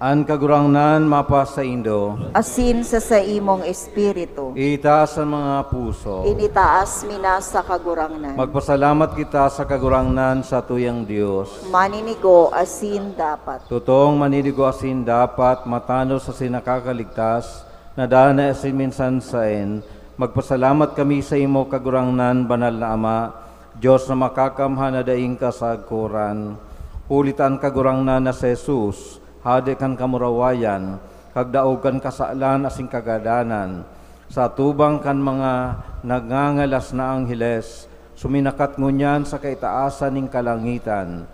An Kagurangnan mapasaindo. Asin sa saimong espiritu. Itaas an mga puso. Initaas mi na sa Kagurangnan. Magpasalamat kita sa Kagurangnan, satuyang Dios. Maninigo asin dapat. Totoong maninigo asin dapat, matanos asin nakakaligtas, na danay asin minsan saen, magpasalamat kami saimo, Kagurangnan, Banal na Ama, Dios na makakamhan na daing kasagkoran. Huli ta an Kagurangnan na si Jesus, Hade kan kamurawayan, kagdaog kan kasalan asin kagadanan, sa atubang kan mga nagngangalas na angheles, suminakat ngunyan sa kaitaasan nin kalangitan.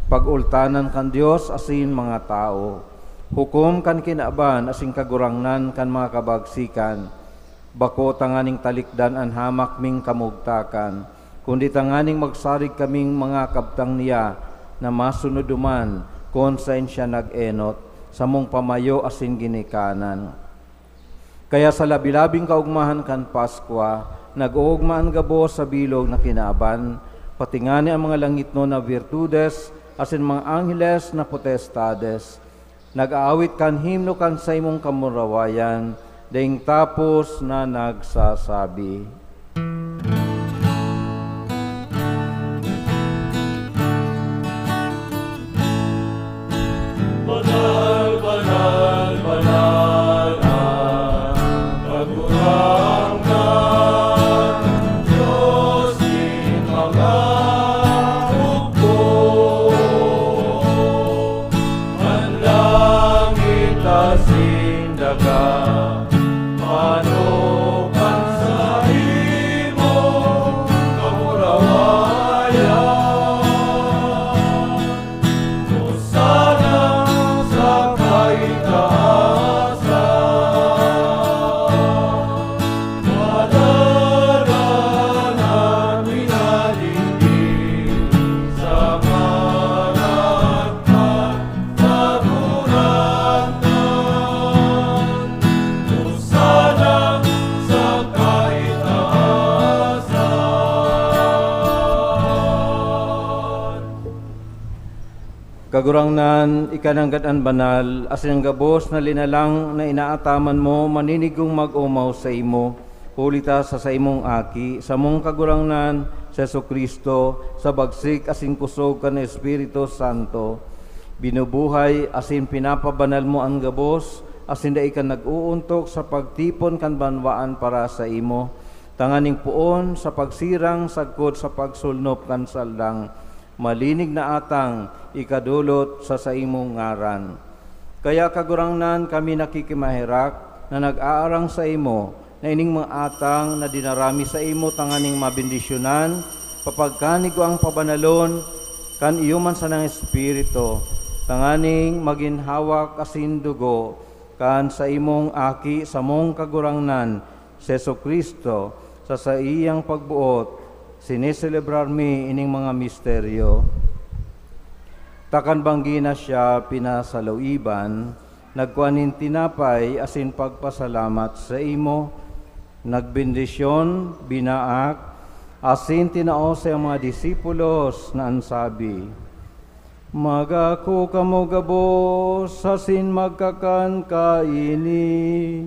Pag-ultanan kan Dios asin mga tawo, hukom kan kinaban asin kagurangnan kan mga kabagsikan, bako tanganing talikdan an hamak ming kamugtakan, kundi tanganing magsarig kaming mga kabtang niya na masunod duman kun saen siya nag-enot, samong pamayo asin ginikanan. Kaya sa labi-labing kaogmahan kan Paskwa, nag-oogma an gabos sa bilog na kinaban, pati ngani an mga langitnon na birtudes asin mga angheles na potestades, nag-aawit kan himno kan saimong kamurawayan, daing tapos na nagsasabi, "Banal, banal, banal an Kagurangnan, Dios nin mga hukbo. An langit asin daga, panukan sa imong kamurawayan. Hosana sa kaitaasan. Madalan an minalingging sa ngaran kan Kagurangnan. Hosana sa kaitaasan. Kagurangnan, ika nanggad an banal, asin an gabos na linalang na inaataman mo maninigong mag-omaw saimo, huli ta sa saimong Aki, samong Kagurangnan, si Jesu-Cristo, sa bagsik asin kusog kan Espiritu Santo, binubuhay asin pinapabanal mo an gabos, asin dai ka nag-oontok sa pagtipon kan banwaan para saimo, tanganing poon sa pagsirang sagkod sa pagsulnop kan saldang malinig na atang ikadolot sa saimong ngaran. Kaya, Kagurangnan, kami nakikimaherak na nag-aarang saimo, na ining mga atang na dinara mi saimo tanganing mabendisyonan, papagkanigwang pabanalon kan iyo man sanang Espiritu, tanganing magin hawak asin dugo kan saimong Aki, samong Kagurangnan, si Jesu-Cristo. Sa saiyang pagboot, sineselebrar mi ining mga misteryo. Ta kan banggi na siya pinasaloiban, nagkua nin tinapay asin pagpasalamat saimo, nagbendisyon, binaak, asin tinao sa mga disipulos na an sabi, "Magako kamo gabos asin magkakan kaini,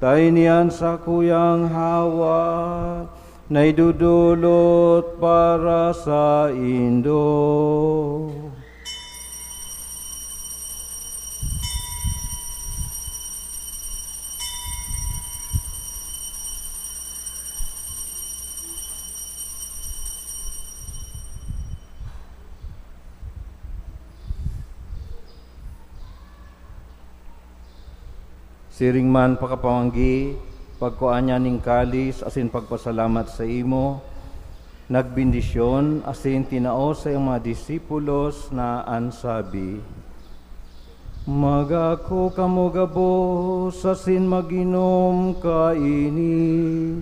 ta ini an sakuyang hawak na idodolot para saindo." Siring man pakapamanggi, pagkua niya nin kalis asin pagpasalamat saimo, nagbendisyon asin tinao sa iyang mga disipulos na an sabi, "Magako kamo gabos asin mag-inom kaini,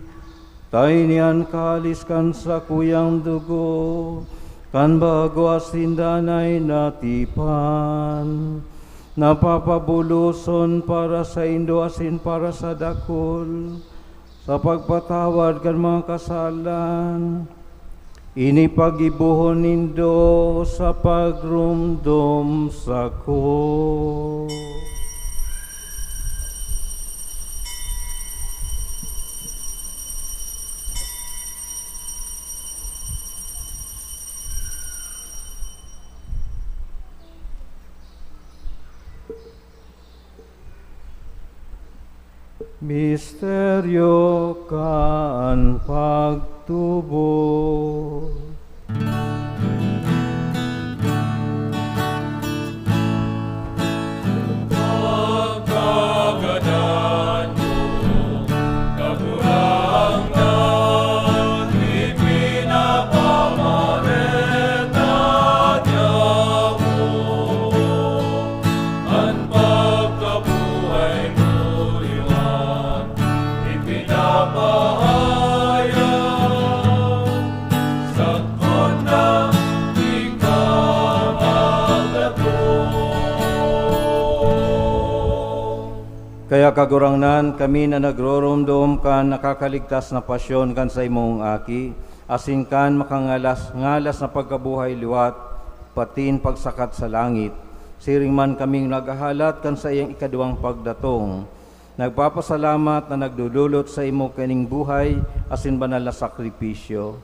ta ini an kalis kan sakuyang dugo, kan bago asin danay na tipan, na papabuloson para saindo asin para sa dakul, sa pagpatawad kan mga kasalan. Ini paggibohon nindo sa pagromdom sako." Misteryo kan pagtubod. Pagkagadan mo, Kagurangnan, ipinapamareta niya mo. An pagkabuhay mo liwat ipinapahayag, sagkod na ikaw maglago. Kaya, Kagurangnan, kami na nagroromdom kan nakakaligtas na pasyon kan saimong Aki, asin kan makangalas-ngalas na pagkabuhay liwat, patin pagsakat sa langit, siring man kaming naghahalat kan saiyang ikaduwang pagdatong, nagpapasalamat na nagdodolot saimo kaining buhay asin banal na sakripisyo.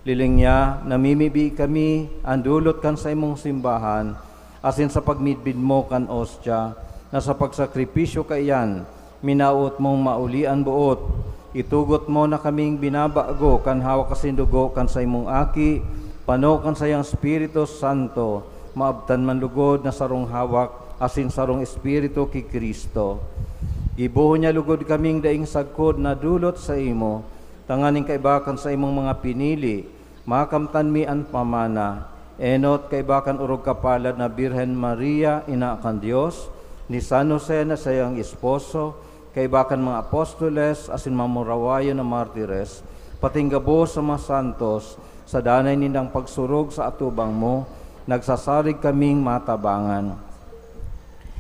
Hiling niya, namimibi kami an dolot kan saimong simbahan, asin sa pagmidbid mo kan ostya, na sa pagsakripisyo kaiyan, minaot mong mauli an boot. Itugot mo na kaming binabago kan hawak asin dugo kan saimong Aki, pano kan saiyang Espiritu Santo, maabtan man lugod na sarong hawak asin sarong Espiritu ki Cristo. Gibohon niya lugod kaming daing sagkod na dolot saimo, tanganing kaiba kan saimong mga pinili, makamtan mi an pamana. Enot, kaiba kan orog kapalad na Birhen Maria, Ina kan Dios, ni San Jose na saiyang esposo, kaiba kan mga apostoles asin mamurawayon na martires, pating gabos sa mga santos, sa danay nindang pagsurog sa atubang mo, nagsasarig kaming matabangan.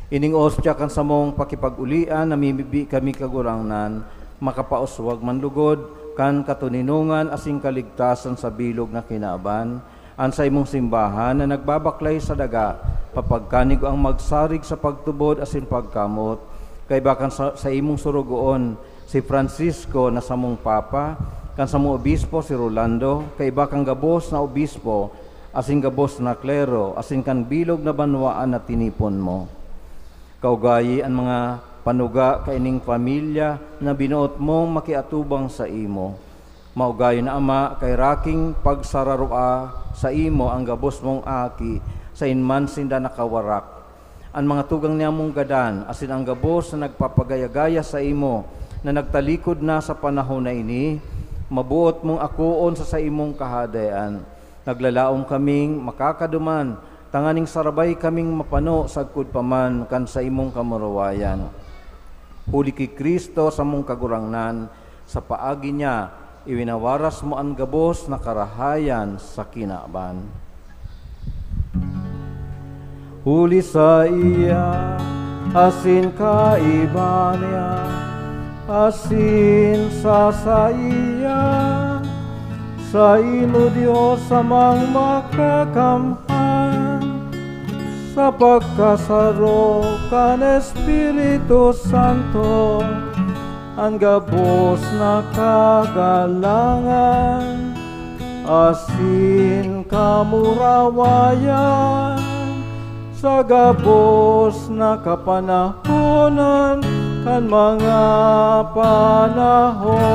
Ining ostya kan samong pakipag-ulian, namimibi kami, Kagurangnan, makapauswag man lugod kan katoninongan asin kaligtasan sa bilog na kinaban, an saimong simbahan na nagbabaklay sa daga, papagkanigo ang magsarig sa pagtubod asin pagkamot, kaiba kan sa, saimong sorogoon, si Francisco na samong Papa, kan samong obispo si Rolando, kaiba kan gabos na obispo, asin gabos na klero, asin kan bilog na banwaan na tinipon mo. Kaugayi an mga panuga kaining pamilya na binoot mong makiatubang saimo. Maugayon na, Ama, kairaking pagsararoa saimo an gabos mong aki, saen man sinda nakawarak. An mga tugang niyamong gadan asin an gabos na nagpapagaya-gaya saimo, na nagtalikod na sa panahon na ini, maboot mong akoon sa saimong Kahadean. Naglalaom kaming makakaduman, tanganing sarabay kaming mapano sagkod pa man kan saimong kamurawayan. Huli ki Cristo, samong Kagurangnan, sa paagi niya, iwinawaras mo an gabos na karahayan sa kinaban. Huli saiya, asin kaiba niya, asin sa saiya, saimo, Dios Amang Makakamhan, sa pagkasaro kan Espiritu Santo, an gabos na kagalangan asin kamurawayan sa gabos na kapanahonan kan mga panahon.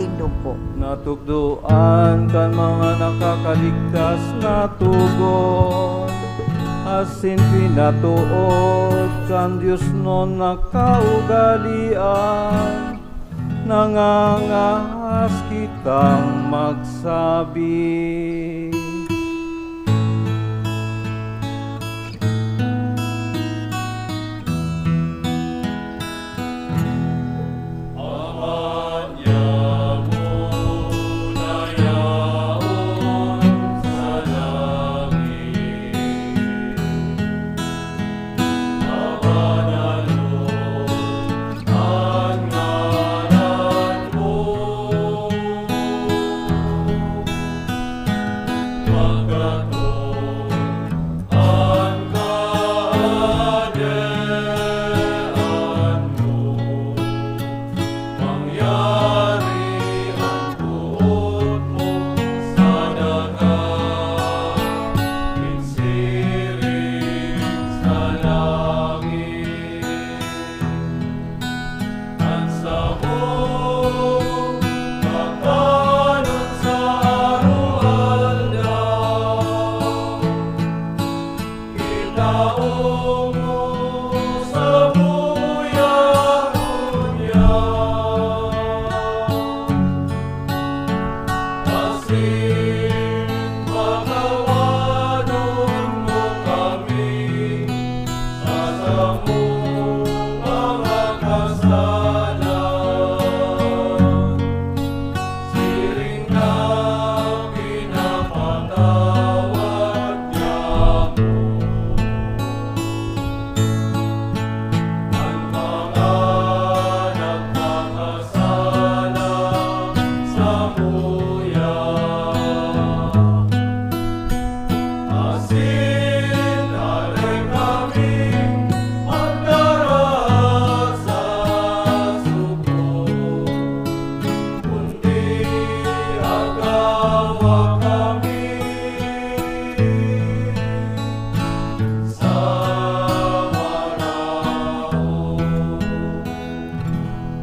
Tindog po. Natukdoan kan mga nakakaligtas na tugon, asin pinatood kan diosnon na kaugalean, nangangahas kitang magsabi.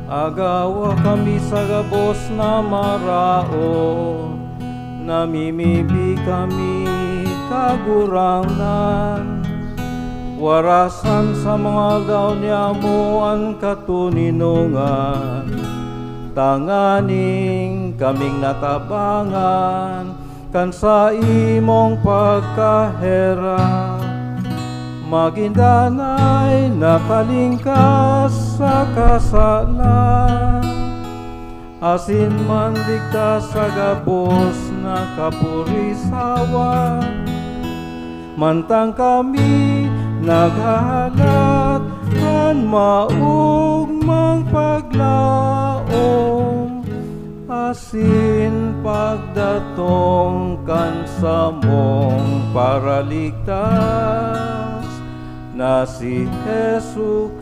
Agawa kami sa gabos na maraot, namimibi kami, Kagurangnan. Warasan sa mga aldaw niamo an katoninongan, tanganing kaming natabangan kan saimong pagkaherak, magin danay nakalingkas sa kasalan, asin manligtas sa gabos na kapurisawan. Mantang kami naghahalat kan maogmang paglaom, asin pagdatong kan samong Paraligtas, na si Jesu-Cristo.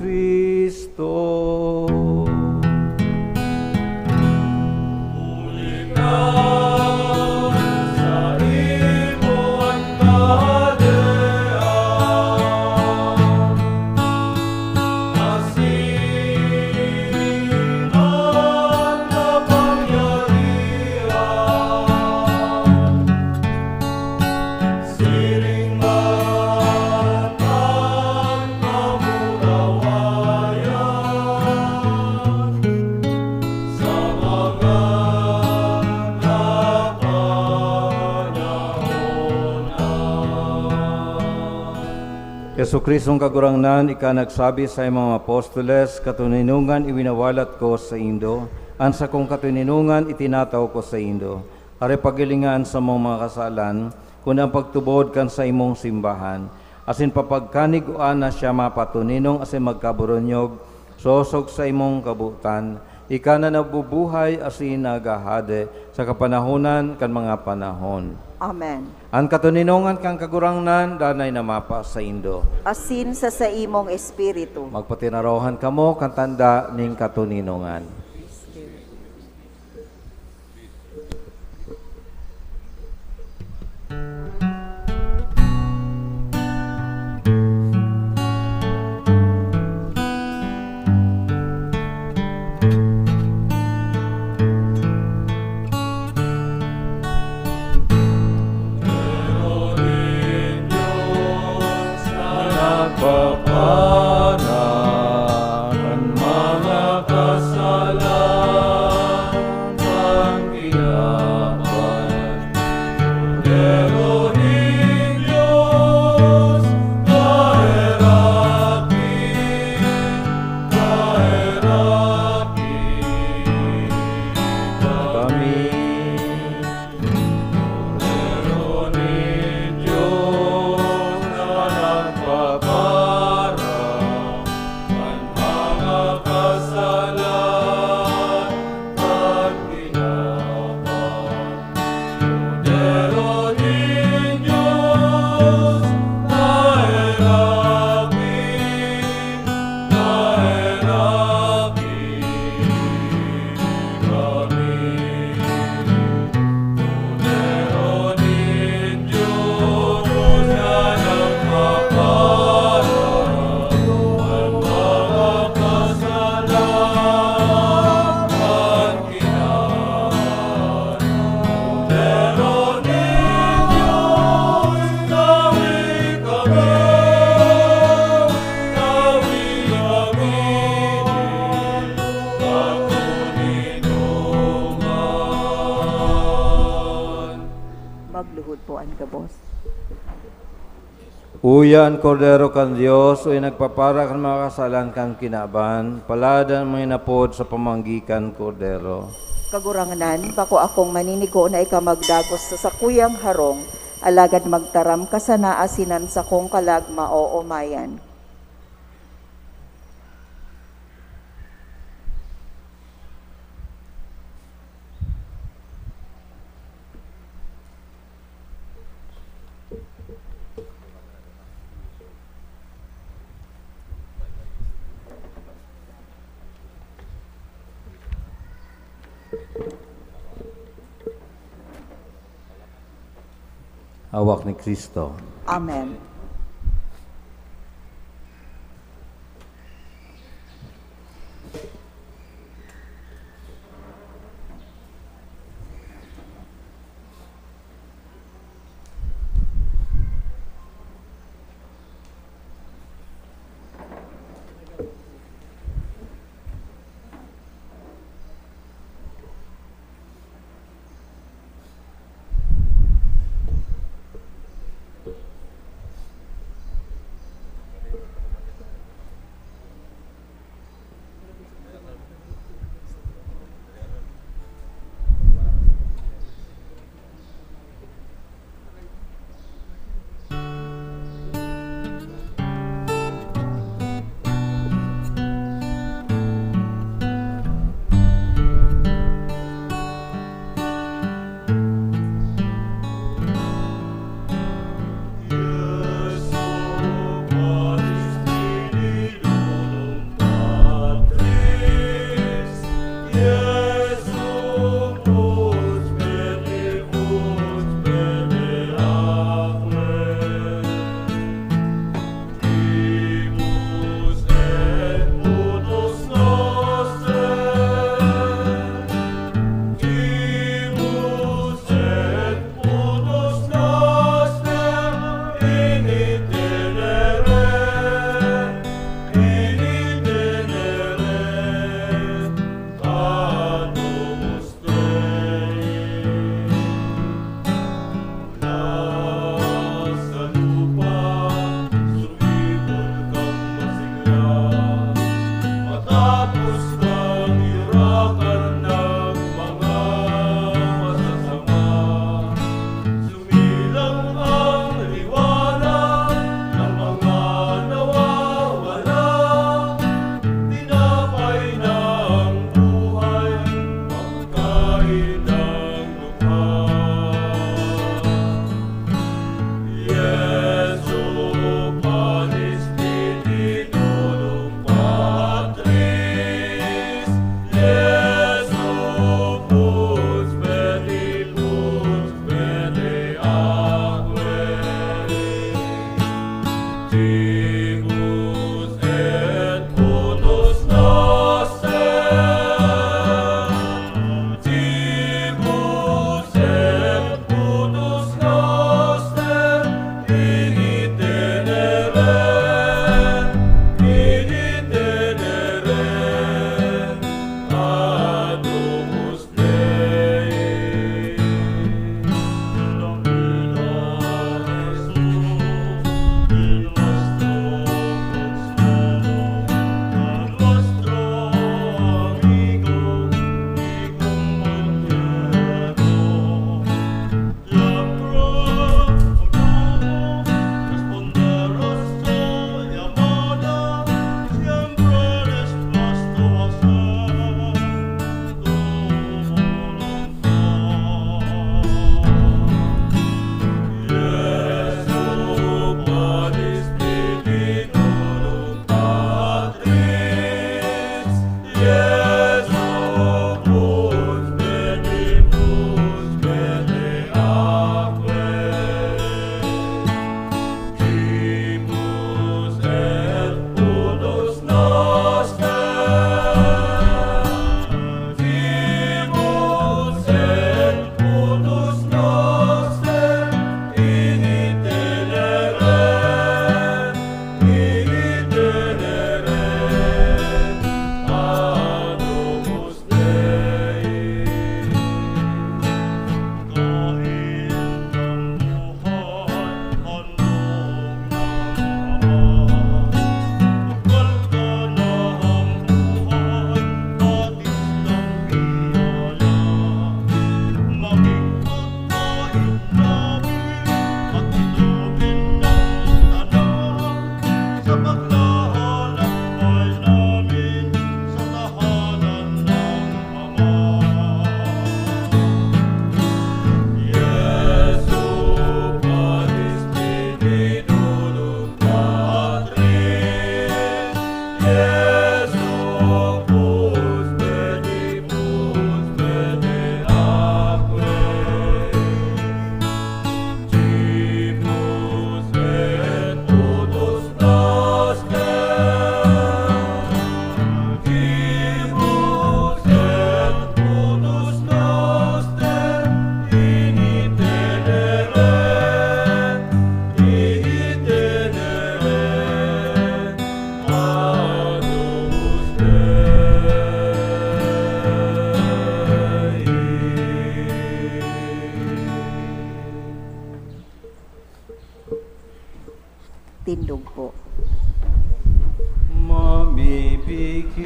Huli ka sa imo an kahadean, asin an kapangyarihan. Siring man an kamurawayan sa mga kapanahonan. Jesu-Cristong Kagurangnan, ika nagsabi sa imong mga apostoles, "Katoninongan iwinawalat ko saindo, an sakong katoninongan itinataw ko saindo." Hare, paghilinga an samong mga kasalan, kundi an pagtubod kan saimong simbahan, asin papagkanigua na siya mapatoninong asin magkaburunyog, sosog sa imong kabotan, ika na nabubuhay asin naghahade sa kapanahonan kan mga panahon. Amen. An katoninongan kan Kagurangnan danay na mapasaindo. Asin sa saimong espiritu. Magpatinarawan kamo kan tanda nin katoninongan. Nagpapara kan mga kasalan kan kinaban. Kordero nin Dios, kaheraki, kaheraki kami. Kordero nin Dios na nagpapara kan mga kasalan kan kinaban. Kordero nin Dios, naheraki, naheraki kami. Kordero nin Dios na nagpapara kan mga kasalan kan kinaban. Kordero nin Dios, tawi kami, tawi kami, katoninongan. Magluhod po an gabos. Uya an Kordero kan Dios, uya nagpapara kan mga kasalan kan kinaban, palad an mga inapod sa pamanggi kan Kordero. Kagurangnan, bako akong maninigo na ika magdagos sa sakuyang harong, alagad magtaram ka sana asin an sakong kalag maoomayan. Hawak ni Cristo. Amen.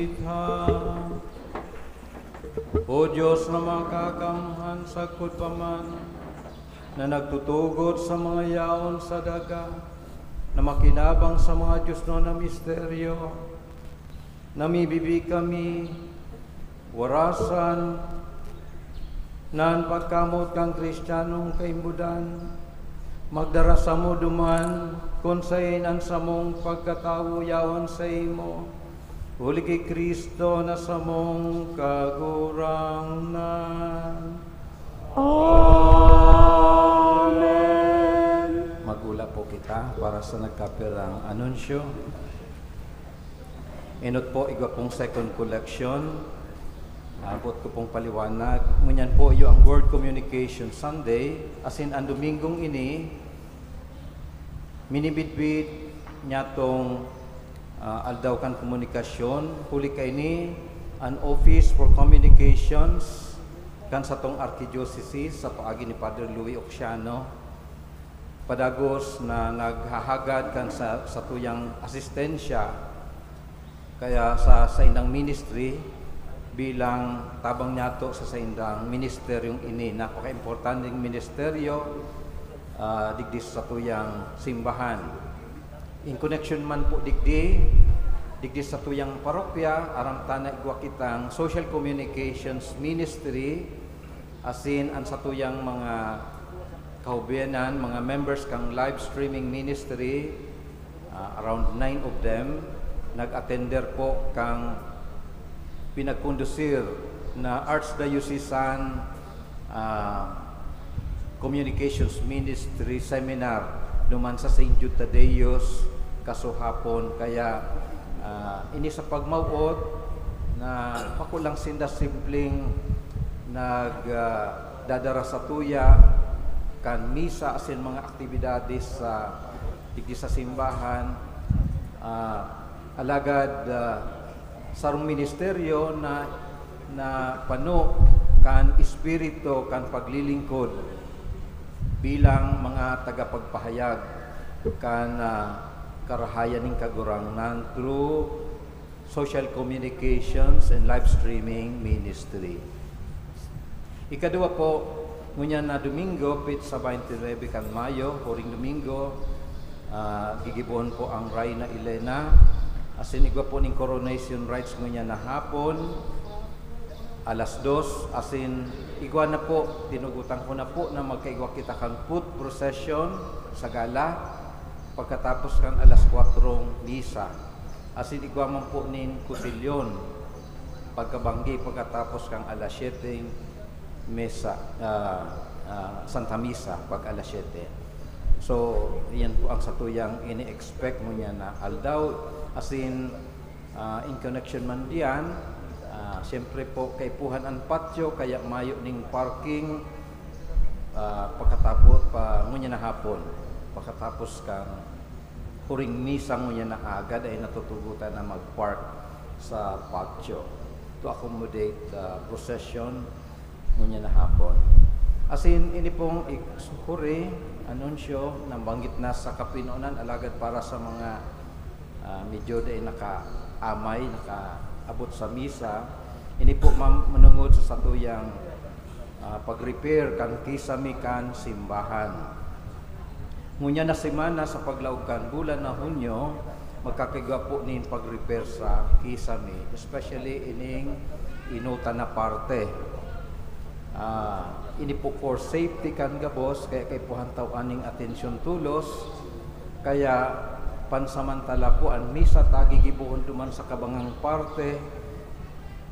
Likha. O Diyos na makakamhan, sagkod pa man na nagtutugot sa mga yaon sa daga na makinabang sa mga diosnon na misteryo, namibibi kami, warasan, na an pagkamot kan Kristiyanong kaimbodan magdara samo duman, kun saen an samong pagkatawo yaon saimo, huli ki Cristo na samong Kagurangnan. Amen. Magula po kita para sa nagkapirang anunsyo. Enot po, igwa pong second collection. Abot ko pong paliwanag. Ngunyan po, iyo ang Word Communication Sunday, asin an Domingong ini, minibitbit niya tong, ah, aldaw kan komunikasyon. Huli kaini, an Office for Communications kan satong Arkidiocese sa paagi ni Padre Louis Oxiano, padagos na naghahagad kan sa, satuyang asistensya kaya sa saindang ministry bilang tabang niyato sa saindang ministeryong ini. Napaka-importanteng ministeryo, ah, digdi sa satuyang simbahan. In connection man po digdi, digdi sa satuyang parokya, aram ta na igwa kitang Social Communications Ministry, asin an satuyang mga kahubianan, mga members kan live streaming ministry, ah, around nine of them, nag-attender po kan pinagkondusir na Archdiocesan, ah, Communications Ministry Seminar duman sa Saint Jude Thaddeus kasuhapon. Kaya, ah, ini sa pagmawot na bako lang sinda simpleng nag, ah, dadara satuya kan misa asin mga aktibidades sa digdi sa simbahan. Ah, alagad, ah, sarong ministeryo na, na pano kan espiritu kan paglilingkod bilang mga tagapagpahayag kan, ah, karahayan nin Kagurangnan through Social Communications and Live Streaming Ministry. Ikaduwa po, ngunyan na Domingo, petsa twenty-nine kan Mayo, huring Domingo, ah, gigibohon po ang Reyna Elena. Asin igwa po ning coronation rites ngunyan na hapon, alas dos, asin igwa na po, tinugotan ko na po na magkaigwa kita kan foot procession sa gala, pagkatapos kan alas kwatrong misa. Asin igwa man po nin kotilyon pagkabanggi pagkatapos kan alas siyete misa, ah, ah, Santa Misa pag alas siyete. So, iyan po ang satuyang ini-expect ngunyan na aldaw. Asin, ah, in connection man diyan, ah, siyempre po, kaipuhan an patio, kaya mayo ning parking, ah, pagkatapos pa, ngunyan na hapon, pagkatapos kan huring misa ngunyan na aga, dai natutugotan na mag-park sa patio to accommodate, ah, procession ngunyan na hapon. Asin, ini pong ik-, huri, anunsyo, nabanggit na sa kapinonan, alagad para sa mga, ah, medyo dai nakaamay, nakaabot sa misa, ini po mam-, manungod sa satuyang ah, pag-repair kan kisame kan simbahan. Ngunyan na semana sa paglaog kan bulan na Hunyo, magkakaigwa po nin pag-repair sa kisame, especially ining inutan na parte. Ah, ini po for safety kan gabos, kaya kaipuhan taw-an ning atensyon tolos. Kaya pansamantala po an misa ta gigibohon duman sa kabangang parte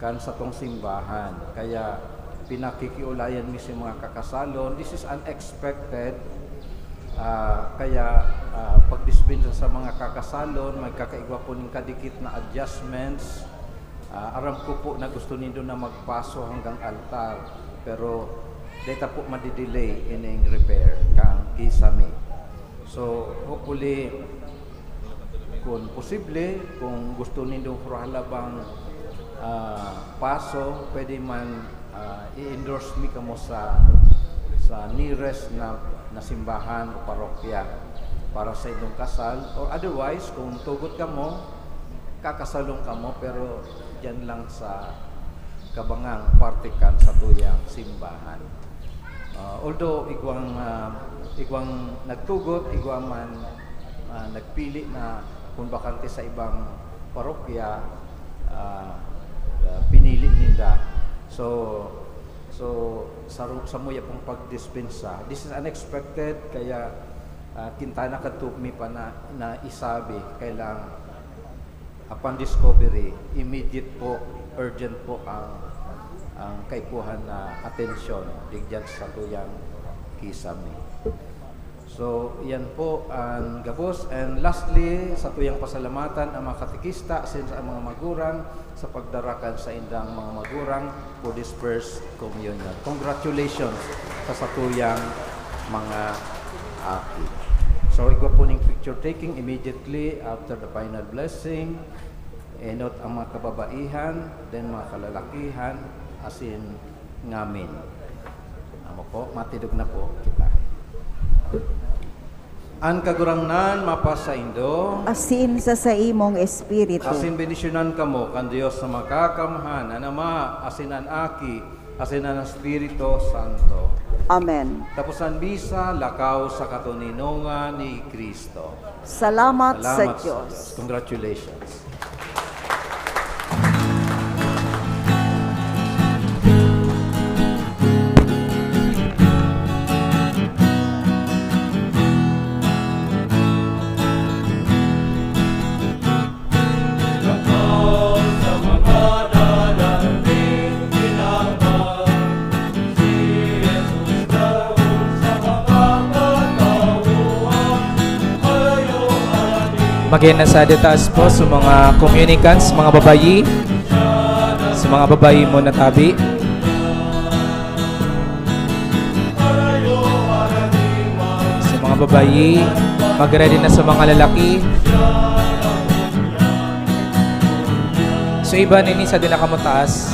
kan satong simbahan. Kaya pinakikiolayan mi si mga kakasalon. This is unexpected. Ah, kaya, ah, pagdispensa sa mga kakasalon, magkakaigwa po nin kadikit na adjustments. Ah, aram ko po na gusto nindo na magpaso hanggang altar, pero deta po madidelay ining repair kan kisame. So, hopefully, kung posible, kung gusto nindo hurahalaban, ah, paso, pwede man, ah, i-endorse mi kamo sa, sa nearest na, na simbahan o parokya para sa inyong kasal. Or otherwise, kung tugot kamo, kakasalon kamo, pero Diyan lang sa kabangang parte kan satuyang simbahan. Ah, although igwang, ah, igwang nagtugot, igwa man, ah, nagpili na kung bakante sa ibang parokya, ah, ah, pinili ninda. So, so, saru-, samuya pong pagdispensa. This is unexpected, kaya, ah, kintana kadto mi pa na, na isabi, kailang upon discovery, immediate po, urgent po ang, ang kaipuhan na atensyon digdiyan sa satuyang kisame. So, yan po ang gabos. And lastly, satuyang pasalamatan ang mga katekista, asin sa mga magurang, sa pagdara kan saindang mga magurang for this first communion. Congratulations sa satuyang mga aki. So, igwa po ning picture taking immediately after the final blessing. Enot ang mga kababaihan, then mga kalalakihan, asin ngamin. Amo po, matindog na po kita. An Kagurangnan mapasaindo. Asin sa saimong espiritu. Asin bendisyonan kamo kan Dios na Makakamhan, an Ama, asin an Aki, asin an Espiritu Santo. Amen. Tapos an misa, lakaw sa katoninongan ni Cristo. Salamat sa Salamat sa Diyos. Diyos. Congratulations. Magin na sa detaas po sa mga communicants, mga babayi, sa mga babayi mo natabi. Sa mga babayi, mag-ready na sa mga lalaki. So, iba nini sa dinakamotaas.